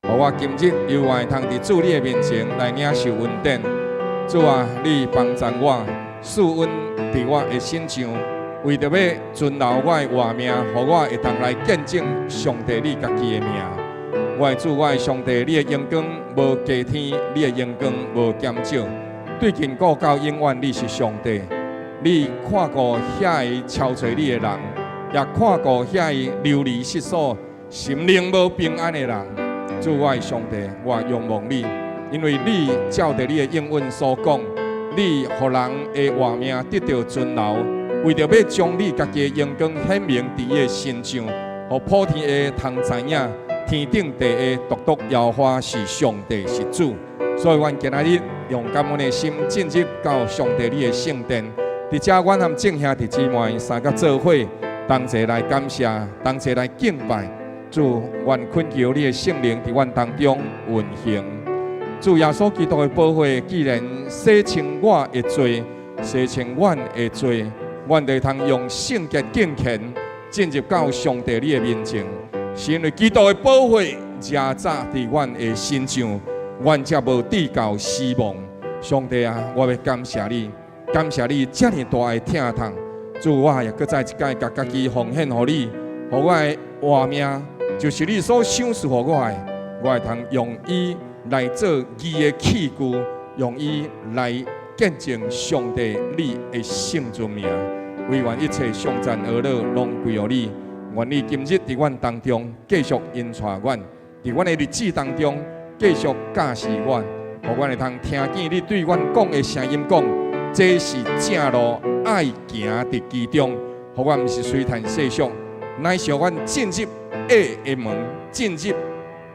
予我今日猶會通佇主你的面前來領受恩典。主啊，你幫贊我，賜恩佇我的身上，為著欲存留我的活命，予我會當來見證上帝你家己的名。我的主，我的上帝，你的榮光無加添，你的榮光無減少。對亙古到永遠，你是上帝。你看顧遐个超揣你的人，也看顧遐个流離失所、心靈無平安的人。主，我的上帝，我仰望你，因為你照著你的應允所講，你予人的活命得著存留，為著欲將你家己的榮光顯明佇伊的身上，予普天下通知影，天頂地下獨獨耶和華是上帝，是主。所以，阮今仔日用感恩的心進入到上帝你的聖殿，佇遮阮和眾兄弟姊妹三個做伙，同齊來感謝，同齊來敬拜。主，阮懇求你的聖靈佇阮當中運行。主耶穌基督的寶血，既然洗清我的罪，洗清阮的罪，阮就會通用聖潔敬虔進入到上帝你的面前。是因為基督的寶血遮罩佇阮的身上，阮才無致到死亡。上帝啊，我欲感謝你，感謝你遮爾大的疼痛。主，我也閣再一擺共家己奉獻予你，予我的活命，就是你所賞賜予我的，我會通用伊來做義的器具，用伊來見證上帝你的聖尊名。惟願一切頌讚呵咾攏歸予你。願你今日佇阮當中繼續引帶阮，佇阮的日子當中繼續教示阮，予阮會通聽見你對阮講的聲音，講這是正路，愛行佇其中。予阮毋是隨談細想，乃是予阮進入狹的門，進入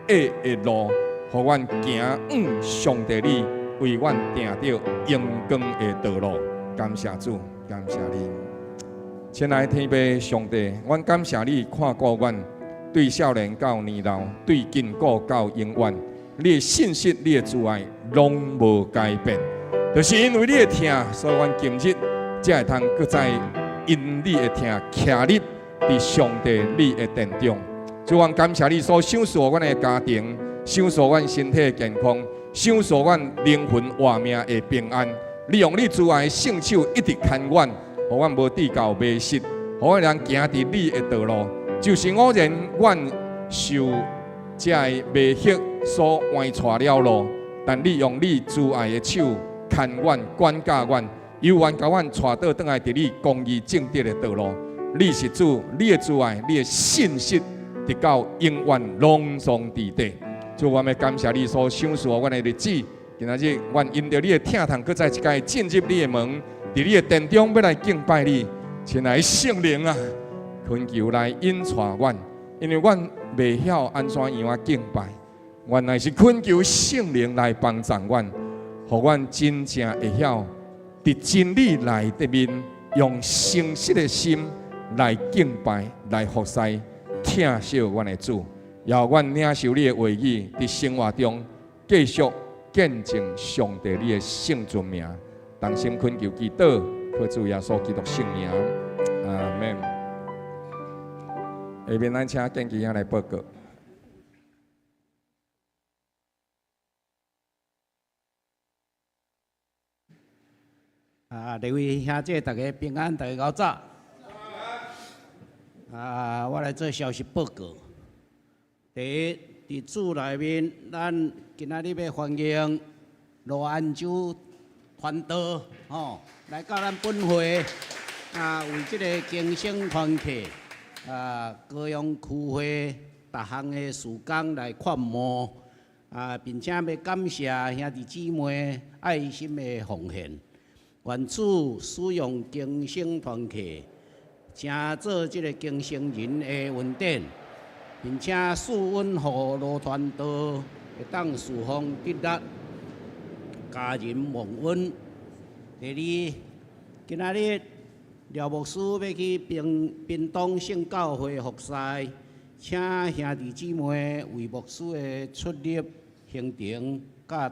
狹的路，予阮行往上帝你為阮定著榮光的道路。感謝主，感謝你。親愛的天父上帝，阮感謝你看顧阮，對少年到年老，對亙古到永遠，你的信實、你的慈愛攏無改變。就是因為你的疼，所以阮今日才會通閣再因你的疼徛立佇上帝你的殿中。主，阮感謝你所賞賜阮的家庭，賞賜阮身體的健康，賞賜阮靈魂活命的平安。你用你慈愛的聖手一直牽阮，予阮無致到迷失，予阮能行佇你的道路。就是偶然阮受這个迷惑所歪錯了路，但你用你慈愛的手牽阮、管教阮，猶原共阮帶倒轉來佇你公義正直的道路。你是主，你的慈愛、你的信實，直到永遠攏總佇底。主，我欲感謝你所賞賜予阮的日子。今仔日，阮因著你的疼痛，閣再一擺進入你的門，佇你的殿中欲來敬拜你。親愛的聖靈啊，懇求來引帶阮，因為阮袂曉按怎樣仔敬拜，原來是懇求聖靈來幫助阮，予阮真正會曉佇真理內底面，用誠實的心來敬拜、來服侍、疼惜阮的主，予阮領受你的話語，佇生活中繼續見證上帝你的聖尊名。同心懇求祈禱，靠主耶穌基督聖名，阿門。下面咱請建基兄來報告。啊，各位兄姐，大家平安，大家𠢕早。啊，我來做消息報告。第一，佇主內面，咱今仔日欲歡迎羅安洲傳道，吼，來到咱本會，啊，為這个更生團契，啊，高雄區會逐項的事工來勸募，啊，並且欲感謝兄弟姊妹愛心的奉獻。願主使用更生團契，成做這个更生人的恩典，並且賜恩予羅傳道會當侍奉得力，家人蒙恩。第二，今仔日廖牧師欲去屏屏東聖教會服侍，請兄弟姊妹為牧師的出入行程佮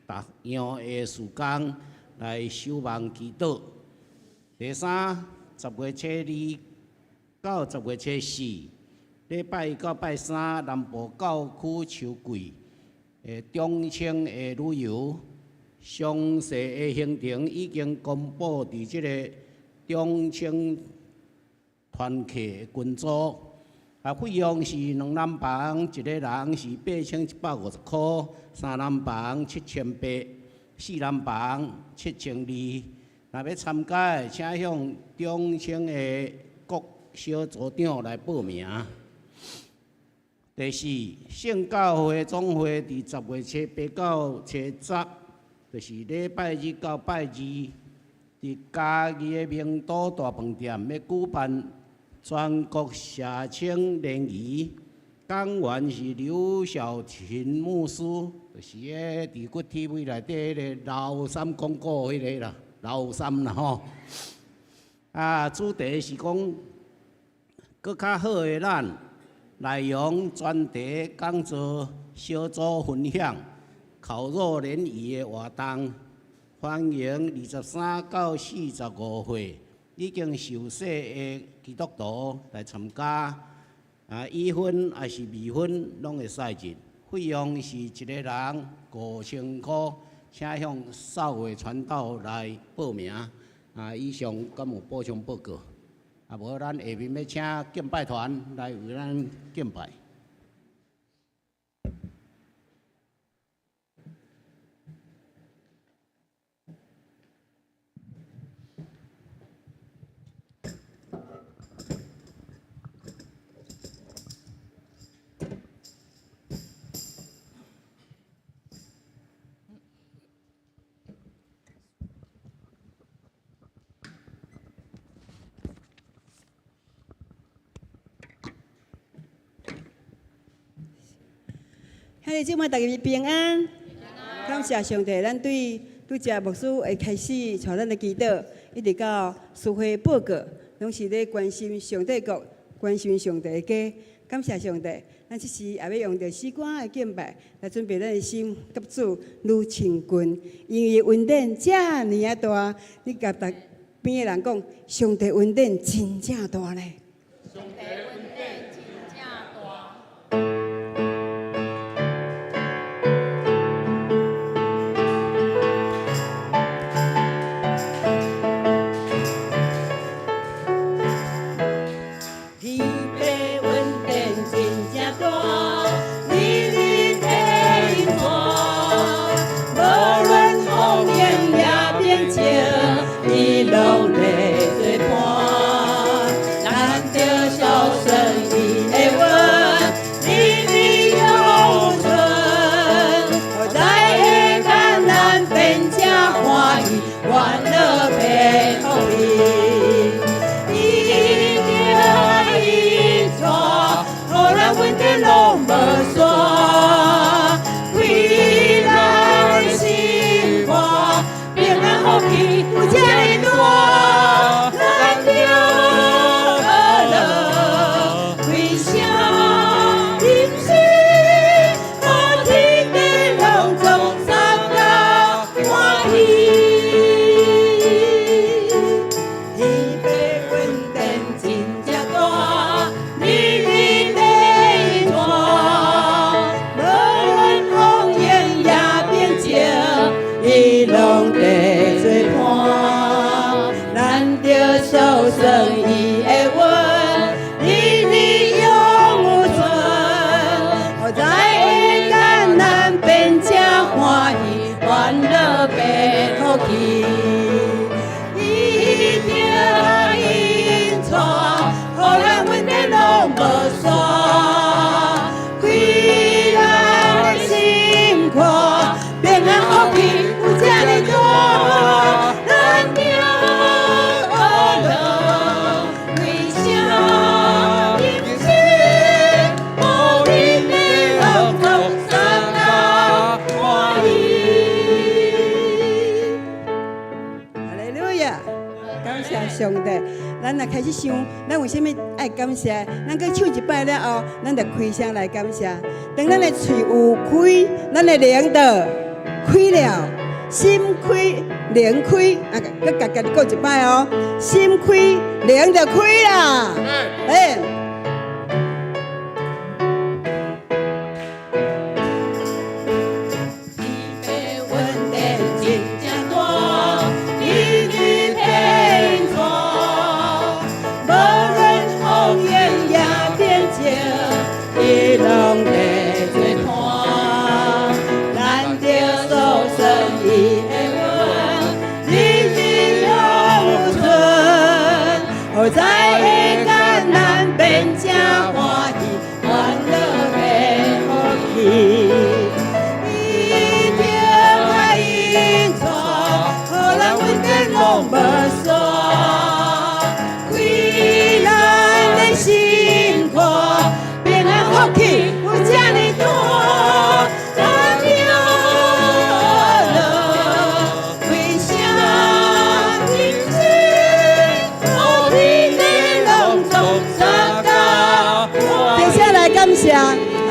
逐樣的事工來守望祈禱。第三，10月初2到10月初4，禮拜一到拜三，南部教區秋季的中青的旅遊，詳細的行程已經公布佇這个中青團客群組。啊，費用是兩人房一个人是8150箍，三人房7800，四人房7200。若欲參加的，請向中青的各小組長來報名。第四，聖教會總會佇10月初八到初十，就是禮拜日到拜二，佇嘉義的名都大飯店欲舉辦全國社青聯誼，講員是劉小琴牧師，就是彼佇骨 TV 內底彼个老三廣告彼个啦，老三啦吼。啊，主題是講閣較好的咱，內容專題講座、小組分享、烤肉聯誼的活動，歡迎23到45歲已經受洗的基督徒來參加。啊，已婚抑是未婚攏會使入，費用是一个人5000箍，請向少偉傳道來報名。啊，以上敢有補充報告？啊，無咱下面欲請敬拜團來為咱敬拜。兄弟姊妹，大家平安。感謝上帝，咱對拄才牧師會開始帶咱來祈禱，一直到司會報告，攏是咧關心上帝國，關心上帝的家。感謝上帝，咱這時也欲用著詩歌的敬拜來準備咱的心，佮主愈親近，因為伊恩典遮爾仔大，你共邊的人講，上帝恩典真正大呢。上帝恩典真正大。天父恩典真正大，日日的引帶，無論風雨也平靜，伊攏咧做伴。咱著相信伊的話，日日永存。在黑艱難變成歡喜，歡樂變福氣。伊定引帶，予咱恩典攏無煞，開咱心肝，平安福氣有遮爾大，咱著學樂開聲吟詩，予天地攏總三甲歡喜。天父恩典真正大，日日的引帶，無論風雨也平靜，伊攏佇做伴。咱著相信伊的話，日日永存。在艱難變成歡喜，歡樂變福氣。伊定引帶，予咱恩典攏無煞，開咱心肝，平安福氣有遮爾大，咱著學樂開聲吟詩，予天地攏總三甲歡喜。哈利路亞！感謝上帝。咱若開始想，咱為啥物愛感謝？咱閣唱一擺了後，咱就開聲來感謝。當咱的喙有開，咱的靈就開了，心開靈開。啊，閣共家己講一擺哦，心開靈就開啦。欸。攏無煞，開咱的心肝，平安福氣有遮爾大，咱樂樂開聲金水，好天地攏總相共。接下來感謝，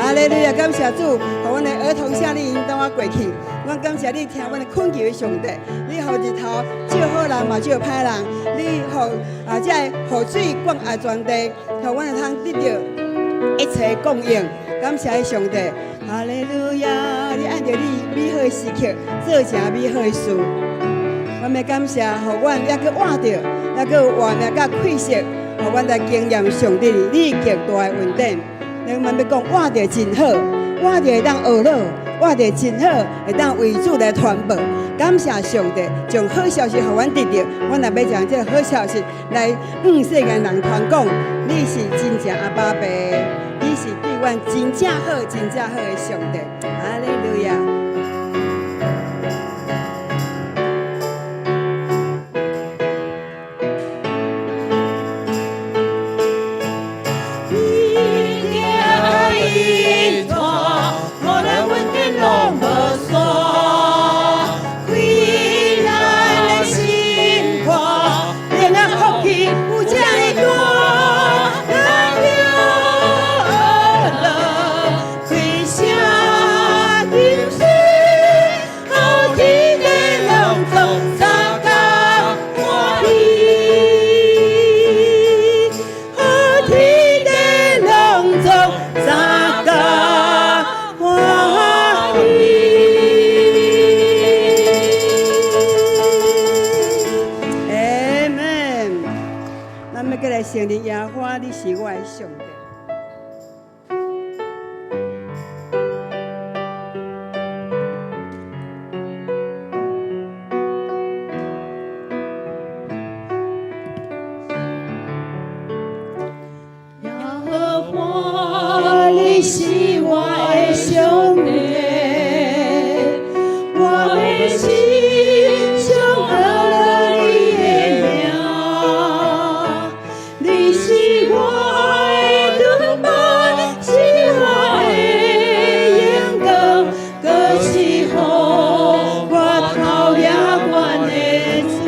哈利路亞，感謝主，予阮的兒童夏令營當我過去。阮感謝你聽阮的懇求的上帝，你予日頭照好人嘛照歹人，你予這個雨水灌愛全地，予阮會通得著一切供應。感謝上帝，哈利路亞！你按著你美好的時刻做成美好的事。阮欲感謝，予阮猶閣活著，猶閣有活命佮氣息，予阮來經驗上帝你極大的恩典。咱們欲講活著真好，活著會當學樂，活著真好，會當為主來傳報。感謝上帝，將好消息予阮得著，阮也欲將這個好消息來向世間人傳講。你是真正阿爸父，你是對阮真正好、真正好的上帝。哈利路亞。你的愛大，無論恩典攏無煞，開咱的心肝，平安福氣有遮爾大，咱樂樂開聲金水，好天地攏總相共歡喜，好天地攏總相共歡喜。阿門。咱欲閣來承認耶和華，你是我的上帝。耶和華，你是我的上帝，我欲時常學樂你的名。你是我的盾牌，是我的榮光，閣是予我頭額懸的主。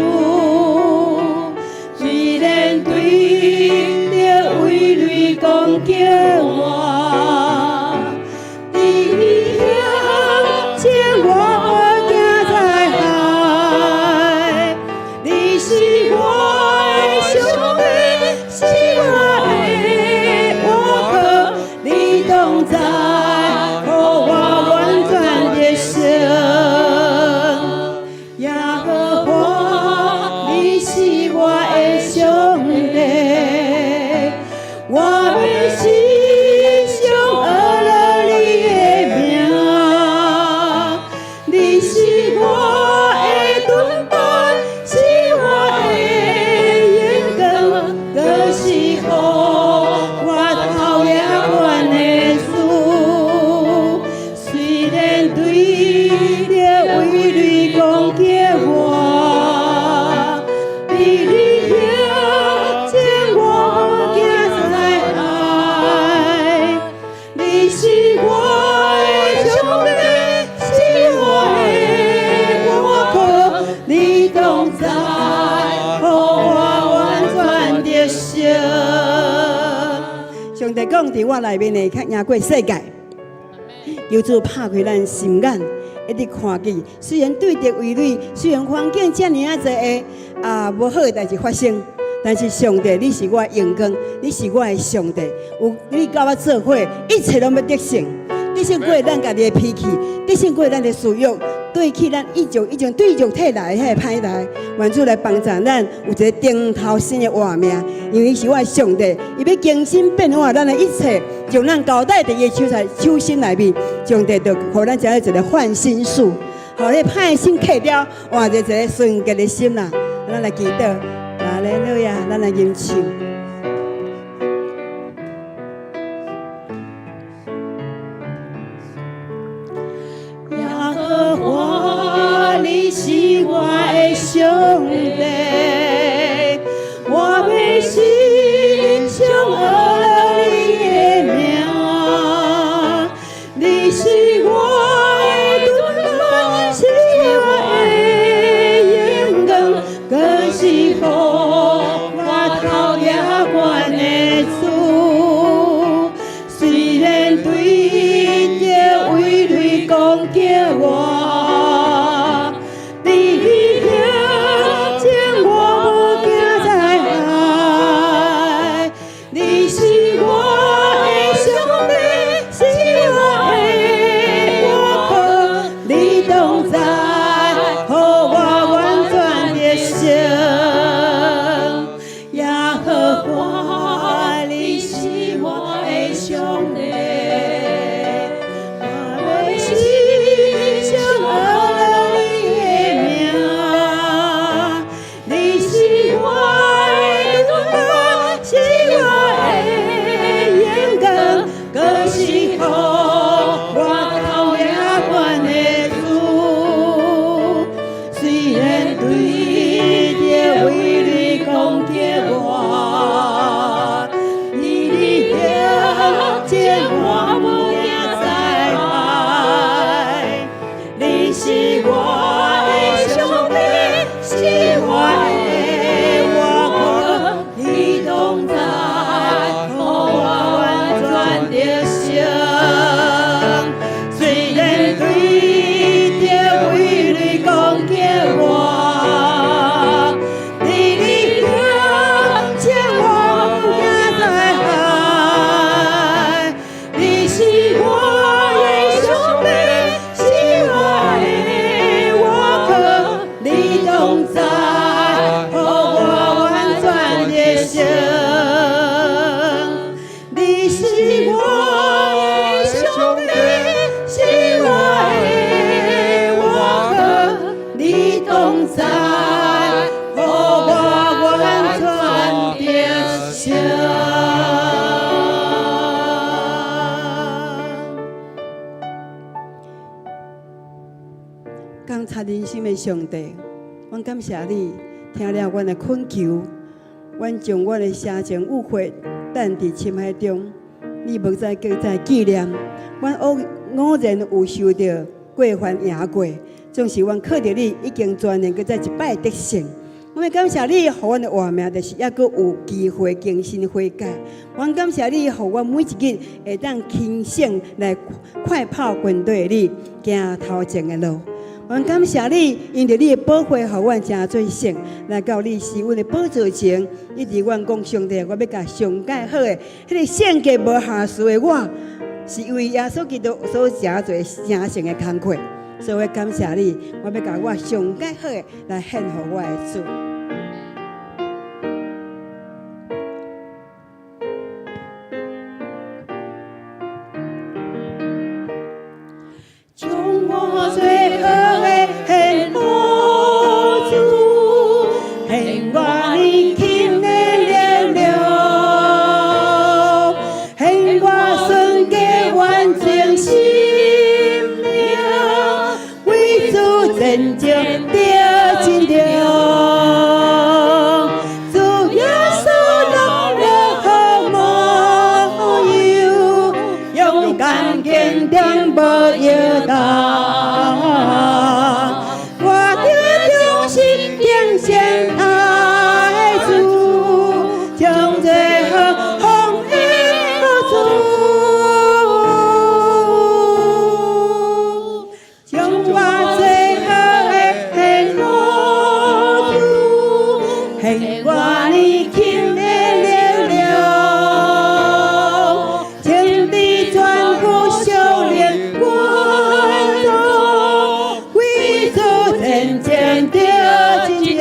雖然對著危雷攻擊我，佇你胸前我無驚災害。你是我的上帝，是我的依靠，你同在，予我完全得勝。耶和華，你是我的上帝，我欲時常學樂你的名。你是我的盾牌，是我的榮光，閣是予我頭額懸的主。雖然對著危雷攻擊我，佇你胸前我無驚災害。你是我的上帝，是我的依靠，你同在，予我完全得勝。上帝講，佇我內面會較贏過世界。求主拍開咱心眼，一直看見。雖然對著危雷，雖然環境遮爾仔濟个無好的代誌發生，但是上帝，你是我的榮光，你是我的上帝。有你佮我做伙，一切攏欲得勝。得勝過咱家己的脾氣，得勝過咱的私欲，對起咱以前以前對肉體來的彼個歹來，願主來幫助咱有一個重頭新的活命，因為伊是我的上帝，伊欲更新變化咱的一切，將咱交代佇伊的手在手心內面，上帝就予咱成一個換心術，予彼歹心去掉，換一個純潔的心啦。咱來祈禱，哈利路亞，咱來吟唱。耶和華，你是我的上帝，察人心的上帝，阮感謝你，聽了阮的懇求，阮將阮的邪情欲血擲佇深海中，你無再閣再紀念。阮偶偶然有受著過犯贏過，總是阮靠著你已經全然閣再一擺得勝。阮感謝你，予阮的活命，就是猶閣有機會更新悔改。阮感謝你，予阮每一日會當輕省來快跑跟隨你，行頭前的路。阮感謝你，因著你的寶血，予阮成做聖，來到你施恩的寶座前，一直阮講上帝，我欲共上蓋好的，彼個聖潔無瑕疵的我，是為耶穌基督所成做成聖的工課。所以我感謝你，我欲共我上蓋好的來獻予我的主。將我最好的獻予主，獻我年輕的力量，獻我純潔完全心靈，為主戰爭得真良。主耶穌樂樂好模樣，勇敢堅定無搖動。我著忠心敬虔愛主，將最好奉獻予主，將我最好的獻予主，獻我年輕的力量，天地全副少年軍裝，為主戰爭得真良，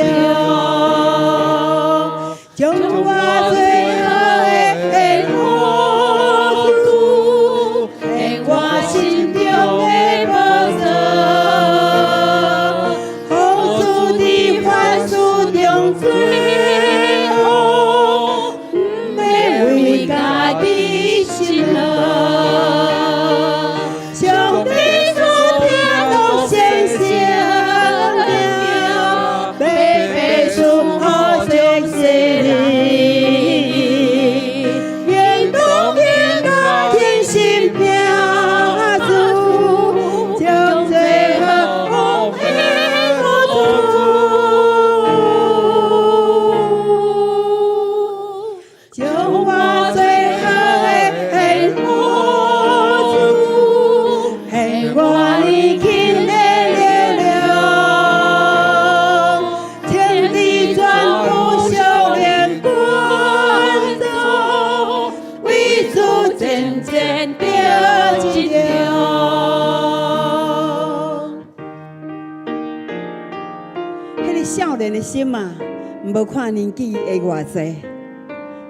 將我最好的獻予主，獻我心中的寶座，予主佇凡事中做王，毋欲為家己失落。上帝所聽到先生命，白白賜予眾世人，願當天甲天心拼主，將最好奉獻予主，將我最好的獻予主，獻我年輕的力量，天地全副少年軍裝，為主戰爭得真良。彼個少年的心啊，無看年紀會偌濟，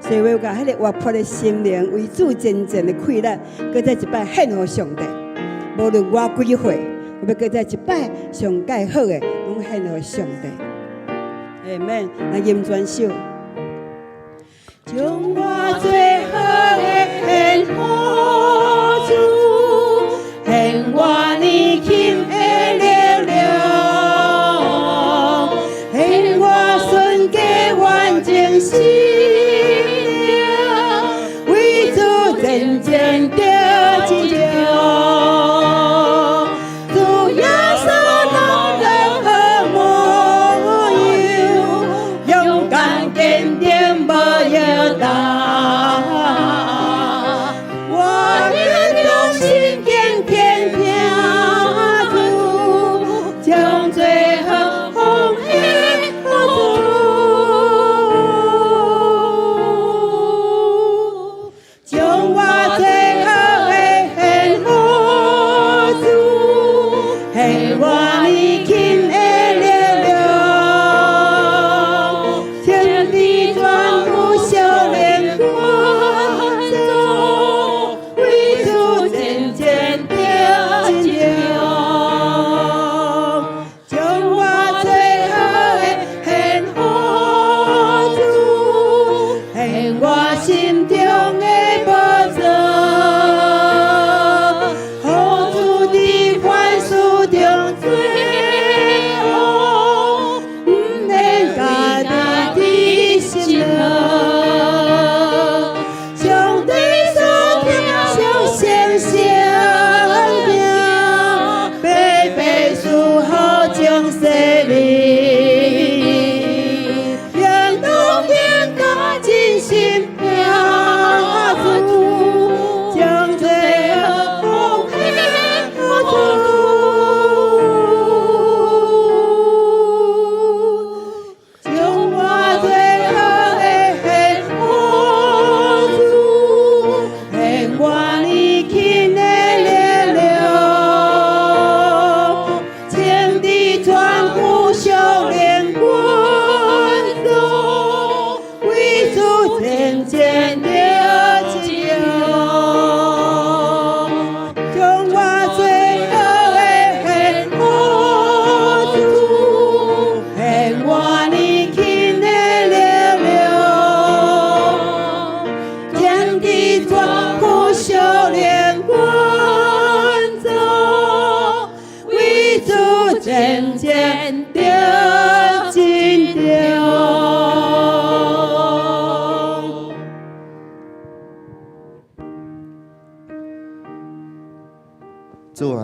所以我共彼個活潑的心靈為主真正的氣力，閣再一擺獻予上帝。無論我幾歲，我欲閣再一擺上蓋好的，攏獻予上帝。阿門。來吟全首，將我最好的獻予主，獻我年輕的力量，獻我純潔完全心靈，為主戰爭得真良。主耶穌樂樂好模樣，勇敢堅定無搖動。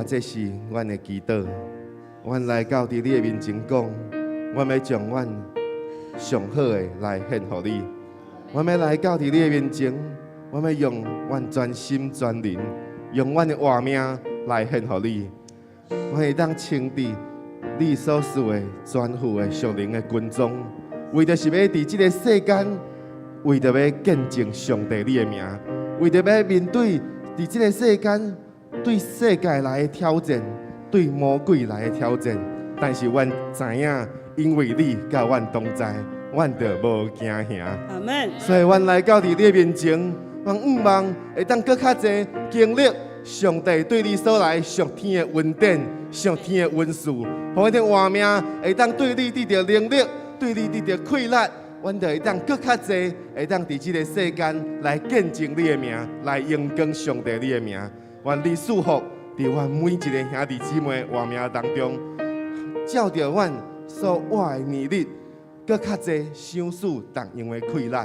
這是阮的祈禱。阮來到佇你的面前講，阮欲將阮上好的來獻予你。阮欲來到佇你的面前，阮欲用阮全心全靈，用阮的活命來獻予你。阮會當穿佇你所賜的全副的屬靈的軍裝，為著是欲佇這个世間，為著欲見證上帝你的名，為著欲面對佇這个世間對世界來的挑戰，對魔鬼來的挑戰。但是阮知影，因為你佮阮同在，阮就無驚嚇。阿門。所以，阮來到佇你的面前，阮向望會當閣較濟經歷上帝對你所來屬天的恩典、屬天的恩賜，予阮的活命會當對你得著能力，對你得著氣力，阮就會當閣較濟會當佇這个世間來見證你的名，來榮光上帝你的名。願你賜福佇阮每一个兄弟姊妹活命當中，照著阮所活的年日，閣較濟賞賜同樣的氣力，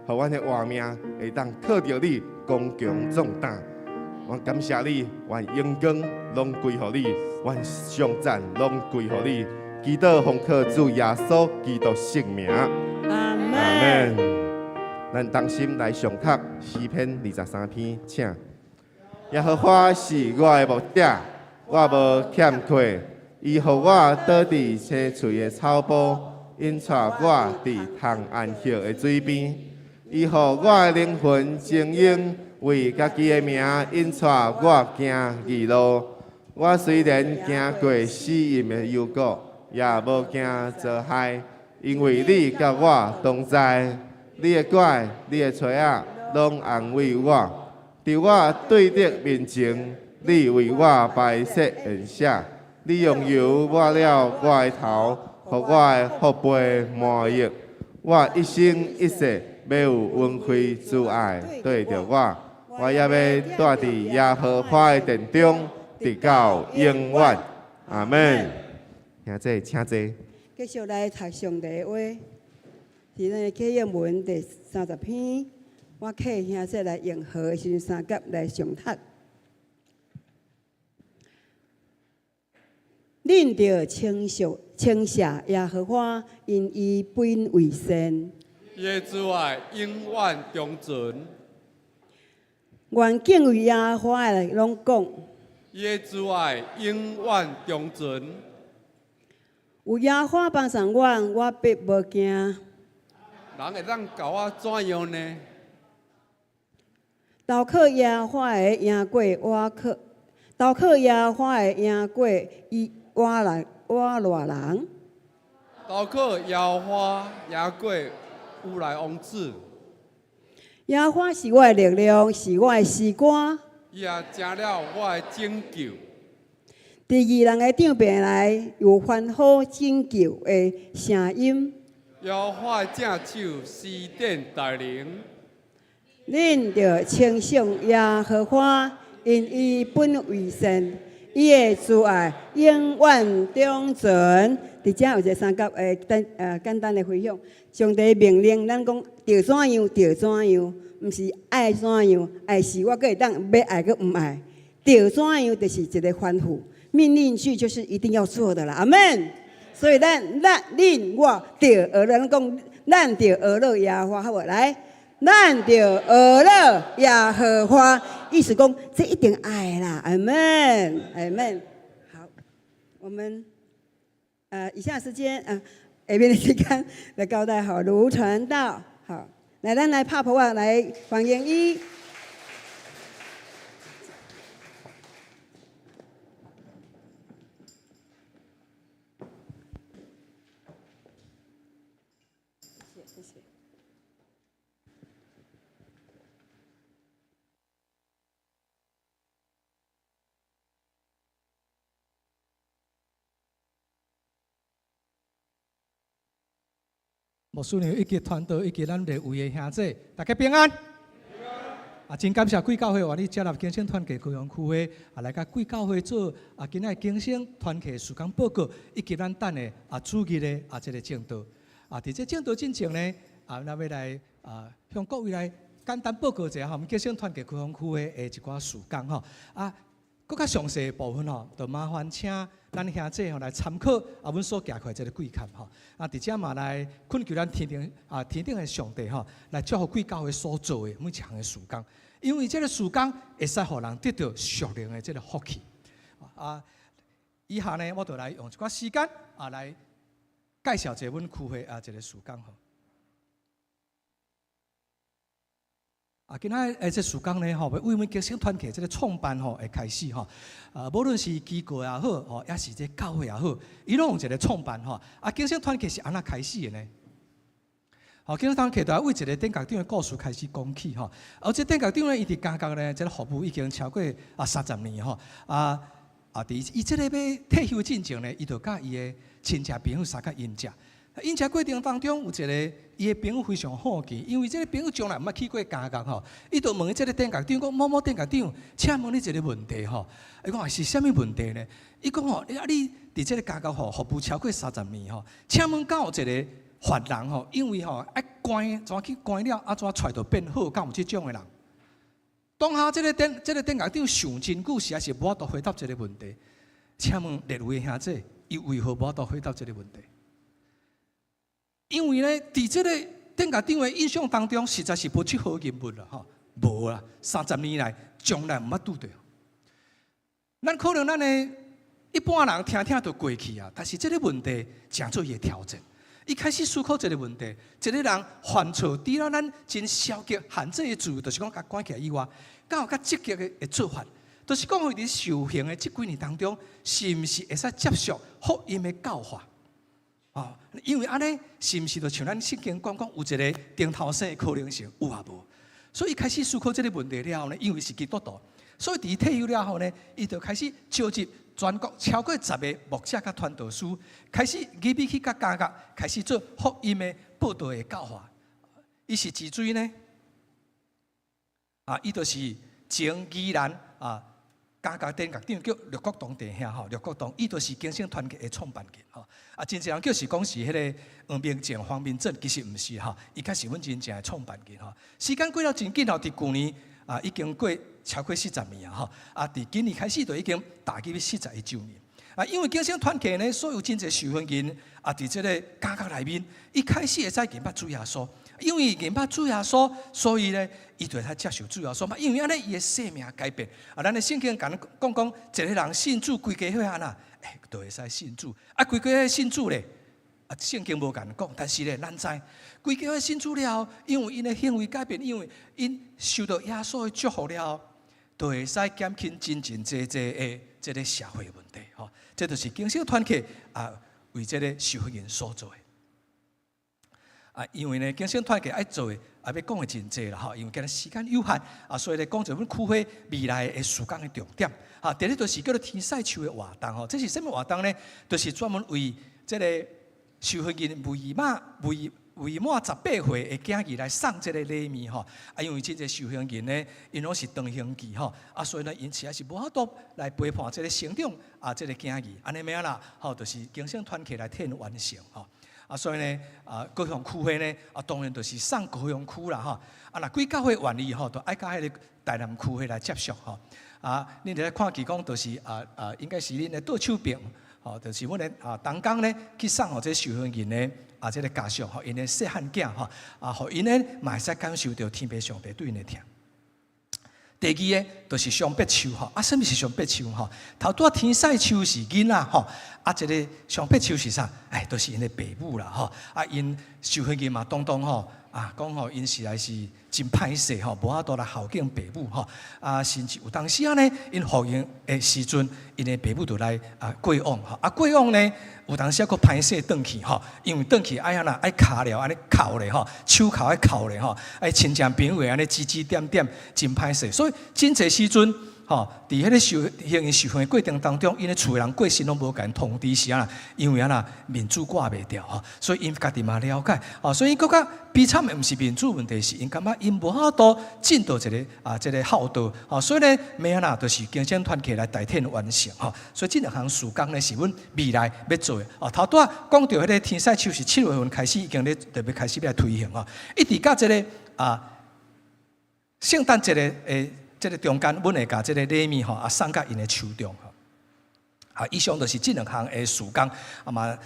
予阮的活命會當靠著你剛強壯膽。我感謝你，願榮光攏歸予你，願頌讚攏歸予你。祈禱奉靠主耶穌基督聖名。阿門。阿門。咱同心來誦讀詩篇23篇，請。耶和華是我的牧者，我無欠缺。伊予我倒佇青翠的草埔，引帶我佇通安歇的水邊。伊予我的靈魂晶瑩，為家己的名引帶我行義路。我雖然行過死蔭的幽谷，也無驚遭害，因為你佮我同在。你的拐、你的錘仔，攏安慰我。佇我對敵面前，你為我擺設筵席，你用油抹了我的頭，予我的福杯滿溢。我一生一世欲有恩惠慈愛綴著我，我也欲住佇耶和華的殿中，直到永遠。阿門。兄弟，請坐。繼續來讀上帝的話，佇咱的啟應文第三十篇，我客兄弟來用和的時陣三甲來誦讀。恁著稱謝稱謝耶和華，因伊本為善。伊的慈愛永遠長存。願敬畏耶和華的攏講。伊的慈愛永遠長存。有耶和華幫助我，我必無驚。人會當共我怎樣呢？投靠耶和華的贏過倚靠，投靠耶和華的贏過伊倚人倚賴人。投靠耶和華贏過烏來王子。耶和華是我的力量，是我的詩歌。伊也成了我的拯救。佇義人的帳棚內有歡呼拯救的聲音。耶和華的正手施展大能。恁著稱頌耶和華，因伊本為善，伊的慈愛永遠長存。佇遮有一个三甲的簡簡單的分享。上帝命令咱講，著怎樣著怎樣，毋是愛怎樣，愛是我閣會當欲愛閣毋愛。著怎樣就是一个吩咐，命令句就是一定要做的啦。阿門。所以咱咱恁我著學咱講，咱著學樂耶和華，好無？來。咱著學樂耶和華，意思講這一定愛啦，阿門，阿門。好，我們以下時間下面的時間來交代予盧傳道，好，來咱來拍噗仔來歡迎伊。謝謝。牧師娘以及傳道以及咱列位的兄姊，大家平安。啊，真感謝貴教會願意接納更新團契高雄區會啊，來佮貴教會做啊，今仔日更新團契事工報告，以及咱等的啊主日的啊這个證道。啊，佇這證道進前呢，啊，咱欲來啊向各位來簡單報告一下吼，阮們更新團契高雄區會的一寡事工吼。啊，閣較詳細的部分吼，就麻煩請咱兄姊吼來參考啊，阮所寄過來這個貴刊吼。啊，佇遮嘛來懇求咱天頂啊天頂的上帝吼，來祝福貴教會所做的每一項的事工，因為這個事工會使予人得著屬靈的這個福氣。啊，以下呢，我就來用一寡時間啊來介紹一下阮區會啊一個事工吼。啊，今仔日這事工呢，吼，為阮更新團契這個創辦吼，會開始吼。啊，無論是機構也好，吼，抑是這教會也好，伊攏有一個創辦吼。啊，更新團契是按怎開始的呢？吼，更新團契就為一個典獄長的故事開始講起吼。而這典獄長呢，伊佇監獄呢，這個服務已經超過啊三十年吼。啊啊，佇伊這個欲退休進前呢，伊就佮伊的親戚朋友相佮飲食。飲食過程當中，有一個伊的朋友非常好奇，因為這個朋友從來毋捌去過監獄吼，伊就問這個典獄長講：某某典獄長，請問你一個問題吼。伊講是啥物問題呢？伊講吼，啊你佇這個監獄吼服務超過三十年吼，請問敢有一個犯人吼，因為吼愛關怎去關了，啊怎出來就變好，敢有這種的人？當下這個典這個典獄長想真久，實在是無法度回答這個問題。請問列位兄姊，伊為何無法度回答這個問題？因為呢，佇這個典獄長的印象當中，實在是無這號人物啦，吼，無啦，三十年來從來毋捌拄著。咱可能咱的一般人聽聽就過去啊，但是這個問題誠做伊的挑戰。伊開始思考這個問題，一個人犯錯，除了咱真消極限制的自由，就是講共關起來以外，敢有較積極的的做法，就是講佇受刑的這幾年當中，是毋是會使接受福音的教化？哦，因為按呢，是毋是就像咱聖經講講有一個重頭生的可能性，有抑無？所以伊開始思考這個問題了後呢，因為是基督徒，所以佇退休了後呢，伊就開始召集全國超過十个牧者佮傳道師，開始入去去佮監獄，開始做福音的報道的教化。伊是自水呢？啊，伊就是前宜蘭啊。監獄典獄長叫廖國棟弟兄吼，廖國棟，伊就是更新團契的創辦人吼。啊，真濟人叫是講是彼個黃明正、黃明正，其實毋是吼，伊較是阮真正的創辦人吼。時間過了真緊吼，佇舊年啊已經過超過四十年啊吼。啊，佇今年開始就已經踏入41週年。啊，因為更新團契呢，所有真濟受刑人啊，佇這個監獄內面，一開始會使認捌主耶穌。因為認捌主耶穌，所以呢，伊就會使接受主耶穌嘛。因為按呢，伊的生命改變。啊，咱的聖經共咱講講，一個人信主，規家伙按怎，欸，就會使信主。啊，規家伙信主咧，啊，聖經無共咱講，但是咧，咱知，規家伙信主了後，因為𪜶的行為改變，因為𪜶受到耶穌的祝福了後，就會使減輕真真濟濟的這個社會問題。吼，這就是更新團契啊，為這個受刑人所做的。啊，因為呢，更新團契愛做的，啊，欲講的真濟啦吼，因為今日時間有限，啊，所以咧講一阮區會未來的事工的重點。啊，第一就是叫做天使樹的活動吼，這是啥物活動呢？就是專門為這個受刑人未滿未未滿十八歲的囝兒來送這個禮物吼。啊，因為真濟受刑人呢，𪜶攏是長刑期吼，啊，所以呢，𪜶實在是無法度來陪伴這個成長啊，這個囝兒，按呢欲按怎，吼，就是更新團契來替𪜶完成吼。啊，所以呢，啊，高雄區會呢，啊，當然就是送高雄區啦，吼。啊，若貴教會願意吼，就愛佮彼個台南區會來接觸吼。啊，恁佇咧看見講，就是啊啊，應該是恁的倒手邊，吼，就是阮的啊，同工呢去送予這受刑人的啊，這個家屬吼，𪜶的細漢囝吼，啊，予𪜶呢嘛會使感受著天父上帝對𪜶的疼。第二个就是雙柏樹吼，啊，啥物是雙柏樹吼？頭拄仔天使樹是囡仔吼，啊，這个雙柏樹是啥？哎，就是𪜶的爸母啦吼，啊，𪜶受刑人嘛，當當吼，啊，講吼，𪜶實在是真歹勢吼，無法度來孝敬爸母吼，啊，甚至有當時仔呢，𪜶服刑的時陣，𪜶的爸母就來啊過往吼，啊過往呢，有當時仔閣歹勢轉去吼，因為轉去愛按怎愛跤鐐按呢銬咧吼，手銬愛銬咧吼，愛親戚朋友會按呢指指點點，真歹勢，所以真濟時陣吼，佇彼個受刑人受刑的過程當中，𪜶的厝的人過身攏無共𪜶通知是按怎，因為按怎面子掛袂牢吼，所以𪜶家己嘛了解，吼，所以閣較悲慘的毋是面子問題，是𪜶感覺𪜶無法度盡到一个啊這个孝道，吼，所以呢，欲按怎就是更新團契來代替完成吼，所以這兩項事工呢是阮未來欲做的。哦，頭拄仔講著彼个天使樹是7月份開始已經咧特別開始欲來推行吼，一直到這个啊聖誕節的誒。這个中間，阮會共這个禮物吼啊送到𪜶的手中吼。啊，以上就是這兩項的事工，啊嘛，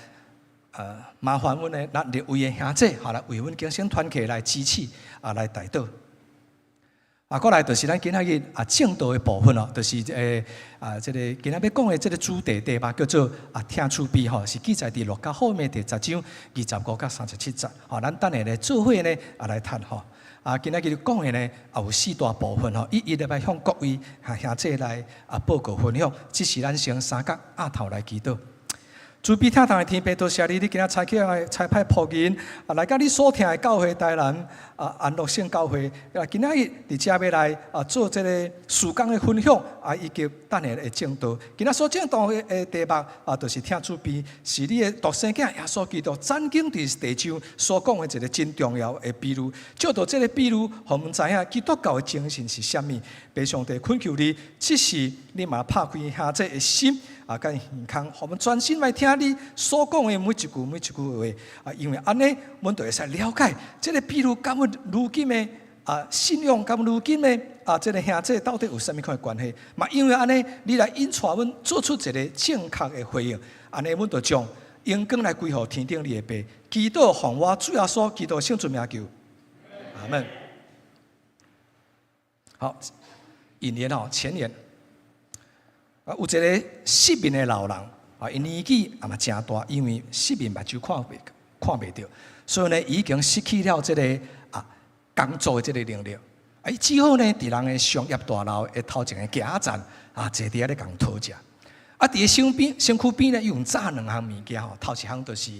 麻煩阮的咱立位的兄姊，吼來為阮更新團契來支持，啊來代禱。啊，過來就是咱今仔日啊證道的部分哦，就是啊這个今仔欲講的這个主題題目叫做啊疼厝邊吼，是記載佇路加福音第十章25到37節。吼，咱等下咧做伙呢啊來讀吼。啊，今仔日講的呢啊有四大部分吼，一一來向各位兄姊來啊報告分享。這是咱先三角額頭來祈禱。慈悲疼痛的天父，多謝你，你今仔差遣來差派僕人啊，來到你所疼的教會台南啊安樂聖教會啊，今仔日佇遮欲來啊做這个事工的分享啊，以及等下的證道。今仔所證道的題目啊，就是疼厝邊，是你的獨生囝耶穌基督曾經佇地上所講的一个真重要的比喻。藉著這个比喻，予阮知影基督教的精神是啥物。父上帝懇求你，這時你嘛拍開兄姊的心啊，佮耳孔，予阮專心來聽你所講的每一句每一句話啊，因為按呢，阮就會使了解這个比喻佮阮如今的啊信仰，佮阮如今的啊這个兄姊到底有啥物款的關係？嘛，因為按呢，你來引帶阮做出一个正確的回應，按呢，阮就將榮光來歸予天頂你的父，祈禱奉我主耶穌基督聖尊名求，阿門。好，引言哦，前言。啊，有一个失明的老人啊，伊年紀也嘛誠大，因為失明目睭看袂著，所以呢，已經失去了這个啊工作的這个能力。啊，伊只好呢，佇人的商業大樓的頭前的屐仔站啊，坐佇遐咧共討食。啊，佇伊身邊身軀邊呢，用紮兩項物件吼，頭一項就是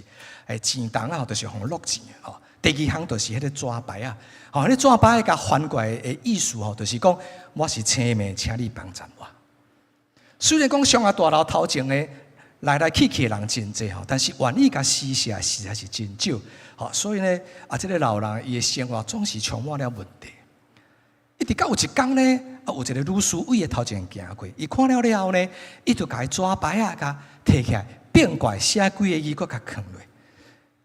錢筒啊，就是予落錢吼；第二項就是彼个紙牌仔，吼，彼个紙牌仔共翻過來的意思吼，就是講我是青命，請你幫贊我。雖然講商業大樓頭前的來來去去的人真濟吼，但是願意共施捨實在是真少。吼，所以呢，啊，這个老人伊的生活總是充滿了問題。一直到有一工呢，啊，有一个女士對伊頭前行過，伊看了了後呢，伊就共伊紙牌仔共提起來，變過來寫幾個字，閣共囥落。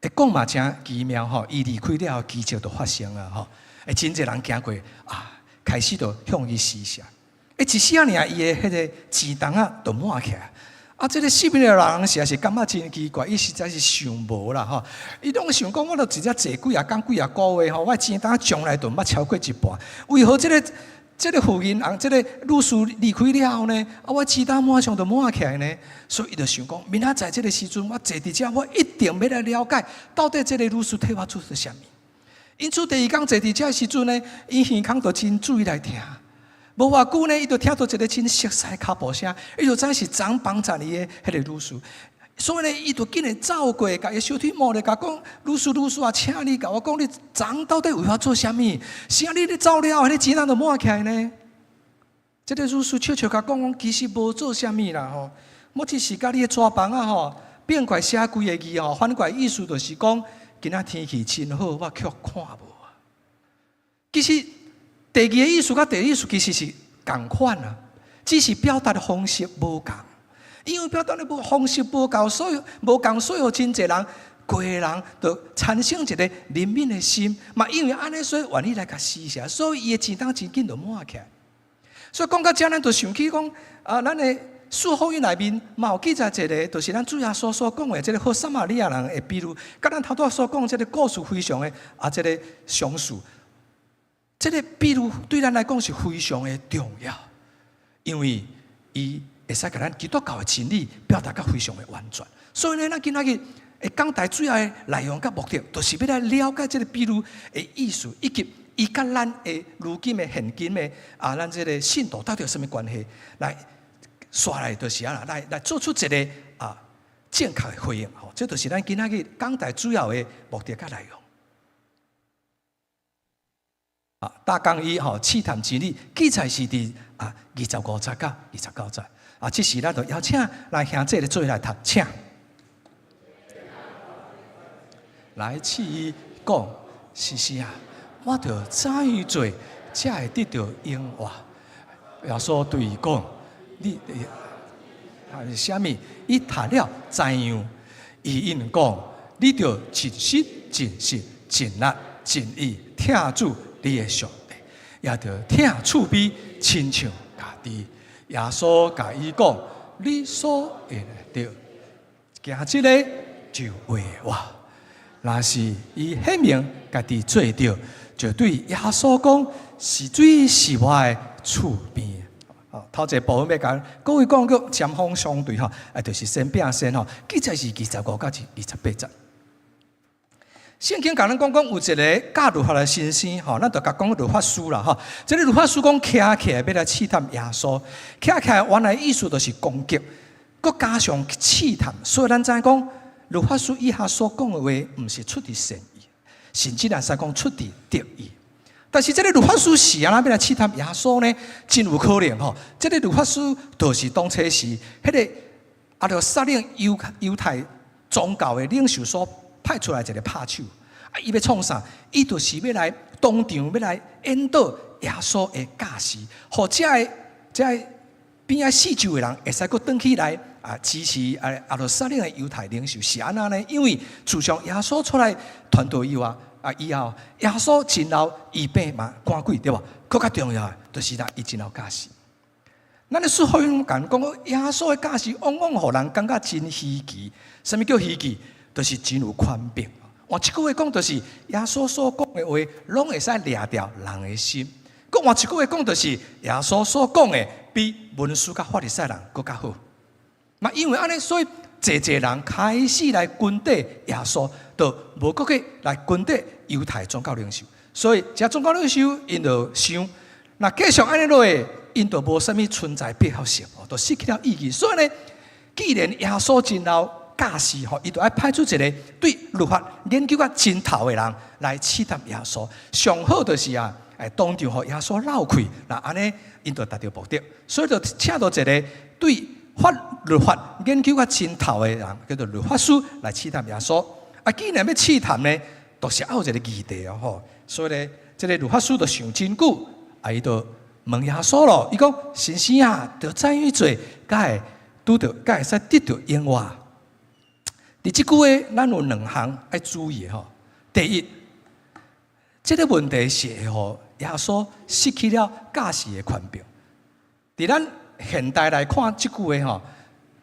會講嘛誠奇妙吼，伊離開了後，奇蹟就發生啊吼！會真濟人行過啊，開始就向伊施捨。欸，一時仔爾，伊的彼个錢筒仔就滿起來。啊，這个失明的人實在是感覺真奇怪，伊實在是想無啦吼。伊攏想講，我著直接坐幾若工幾若個月吼，我錢筒從來都毋捌超過一半。為何這个婦人翁，這个女士離開了後呢？啊，我錢筒馬上就滿起來呢？所以伊就想講，明仔載這个時陣，我坐佇遮，我一定欲來了解，到底這个女士替我做著啥物。因此，第二工坐佇遮時陣呢，伊耳孔就真注意來聽。無偌久呢，伊就聽著一个真熟悉的腳步聲，伊就知是昨幫贊伊的彼个女士。所以呢，伊就緊的走過，共伊小腿摸咧，共講：女士，女士啊，請你共我講，你昨到底為我做啥物？是按呢你走了後，彼个錢筒就滿起來呢？這个女士笑笑共講講，其實無做啥物啦吼，我只是共你的紙板仔吼，變過來寫幾个字吼，反過來意思就是講，今仔天氣真好，我卻看無啊。其實第二个意思佮第一意思其實是仝款啊，只是表達的方式無仝。因為表達的無方式無仝，所以無仝，所以真濟人過人就產生一个憐憫的心，嘛因為按呢，所以願意來共施捨，所以伊的錢筒真緊就滿起來。所以講到遮，咱就想起講啊，咱的四福音內面嘛有記載一个，就是咱主耶穌所講的這个好撒瑪利亞人的比喻，佮咱頭拄仔所講這个故事非常的啊，這个相似。這个比喻對咱來講是非常的重要，因為伊會使共咱基督教的真理表達甲非常的完全。所以呢，咱今仔日會講台主要的內容佮目的，就是欲來了解這个比喻的意思，以及伊佮咱的如今的現今的啊，咱這个信徒到底有啥物關係？來，紲來就是按怎，來做出一个啊正確的回應。吼，這就是咱今仔日講台主要的目的佮內容。啊，大綱一吼，試探真理，記載是佇啊25節到29節。啊，這時咱就邀請來兄姊來做伙來讀，請來試伊講，是是啊，我著怎樣做，才會得著永活？耶穌對伊講：你啊是啥物？伊讀了怎樣？伊應講：你著盡心、盡性、盡力、盡意疼主你的上帝，也著疼厝邊親像家己。耶穌共伊講：你所會的對，行這个就會活。若是伊顯明家己做著，就對耶穌講：時水是我的厝邊。哦，頭一個部分欲共各位講叫針鋒相對吼，啊，就是先拚先吼，記載是25到28節。聖經共咱講講有一个教律法的先生吼，咱就共講律法師啦吼。這个律法師講徛起來欲來試探耶穌，徛起來原來意思就是攻擊，閣加上試探，所以咱知影講律法師以下所講的話，毋是出佇善意，甚至會使講出佇敵意。但是這个律法師是按怎欲來試探耶穌呢？真有可能吼，這个律法師就是當初時彼个耶路撒冷猶太宗教的領袖所派出來一个拍手。啊，伊欲創啥？伊就是欲來當場欲來引導耶穌的教示，予遮个邊仔四周的人會使閣轉去來啊支持啊耶路撒冷的猶太領袖是按怎呢？因為自從耶穌出來傳道以外，啊以後耶穌真𠢕醫病嘛趕鬼對無？閣較重要的就是啦，伊真𠢕教示。咱的四福音共講，耶穌的教示往往予人感覺真稀奇。啥物叫稀奇？就是真有權柄。換一句話講，就是耶穌所講的話，攏會使掠著人的心。閣換一句話講，就是耶穌所講的，比文士佮法利賽人閣較好。嘛，因為按呢，所以濟濟人開始來跟綴耶穌，就無閣去來跟綴猶太宗教領袖。所以，這宗教領袖𪜶就想，若繼續按呢落去，𪜶就無啥物存在必要性，就失去了意義。所以呢，既然耶穌真𠢕教示吼，伊就愛派出一个對律法研究甲真透的人來試探耶穌。上好就是啊，會當場予耶穌漏氣，若按呢，𪜶就達著目的。所以就請著一个對律法研究甲真透的人，叫做律法師來試探耶穌。啊，既然欲試探呢，就是愛有一个議題哦吼。所以呢，這个律法師就想真久，啊，伊就問耶穌咯，伊講：先生啊，著怎樣做，才會拄著，才會使得著永活？佇這句話，咱有兩項愛注意的吼。第一，這个問題是會予耶穌失去了教示的權柄。佇咱現代來看，這句話吼，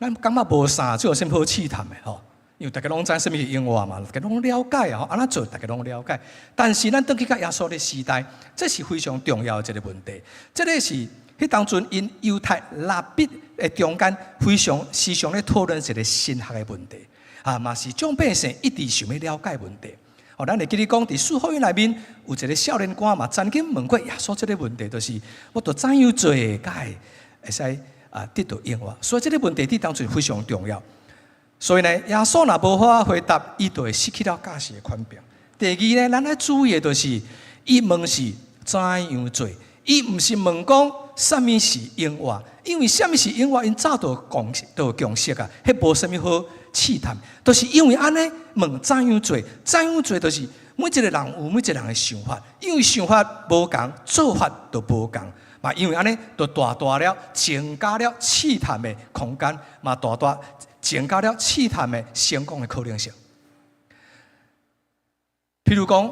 咱感覺無啥，這有啥物好試探的吼？因為大家攏知啥物是永活嘛，大家攏了解啊，按怎做大家攏了解。但是咱轉去到耶穌的時代，這是非常重要的一个問題。這个是彼當陣𪜶猶太拉比的中間非常時常咧討論一个神學的問題。啊，嘛是眾百姓一直想欲了解問題。哦，咱會記得講，佇四福音內面有一个少年官嘛，曾經問過耶穌這个問題，就是我著怎樣做才會會使啊得著永活。所以這个問題佇當陣非常重要。所以呢，耶穌若無法回答，伊就會失去了教示的權柄。第二呢，咱愛注意的就是，伊問是怎樣做，伊毋是問講啥物是永活，因為啥物是永活，𪜶早就共識啊，彼無啥物好試探，就是因為按呢問怎樣做，怎樣做就是每一个人有每一个人的想法，因為想法無仝，做法就無仝。嘛，因為按呢，就大大了增加了試探的空間，嘛大大增加了試探的成功的可能性。譬如講，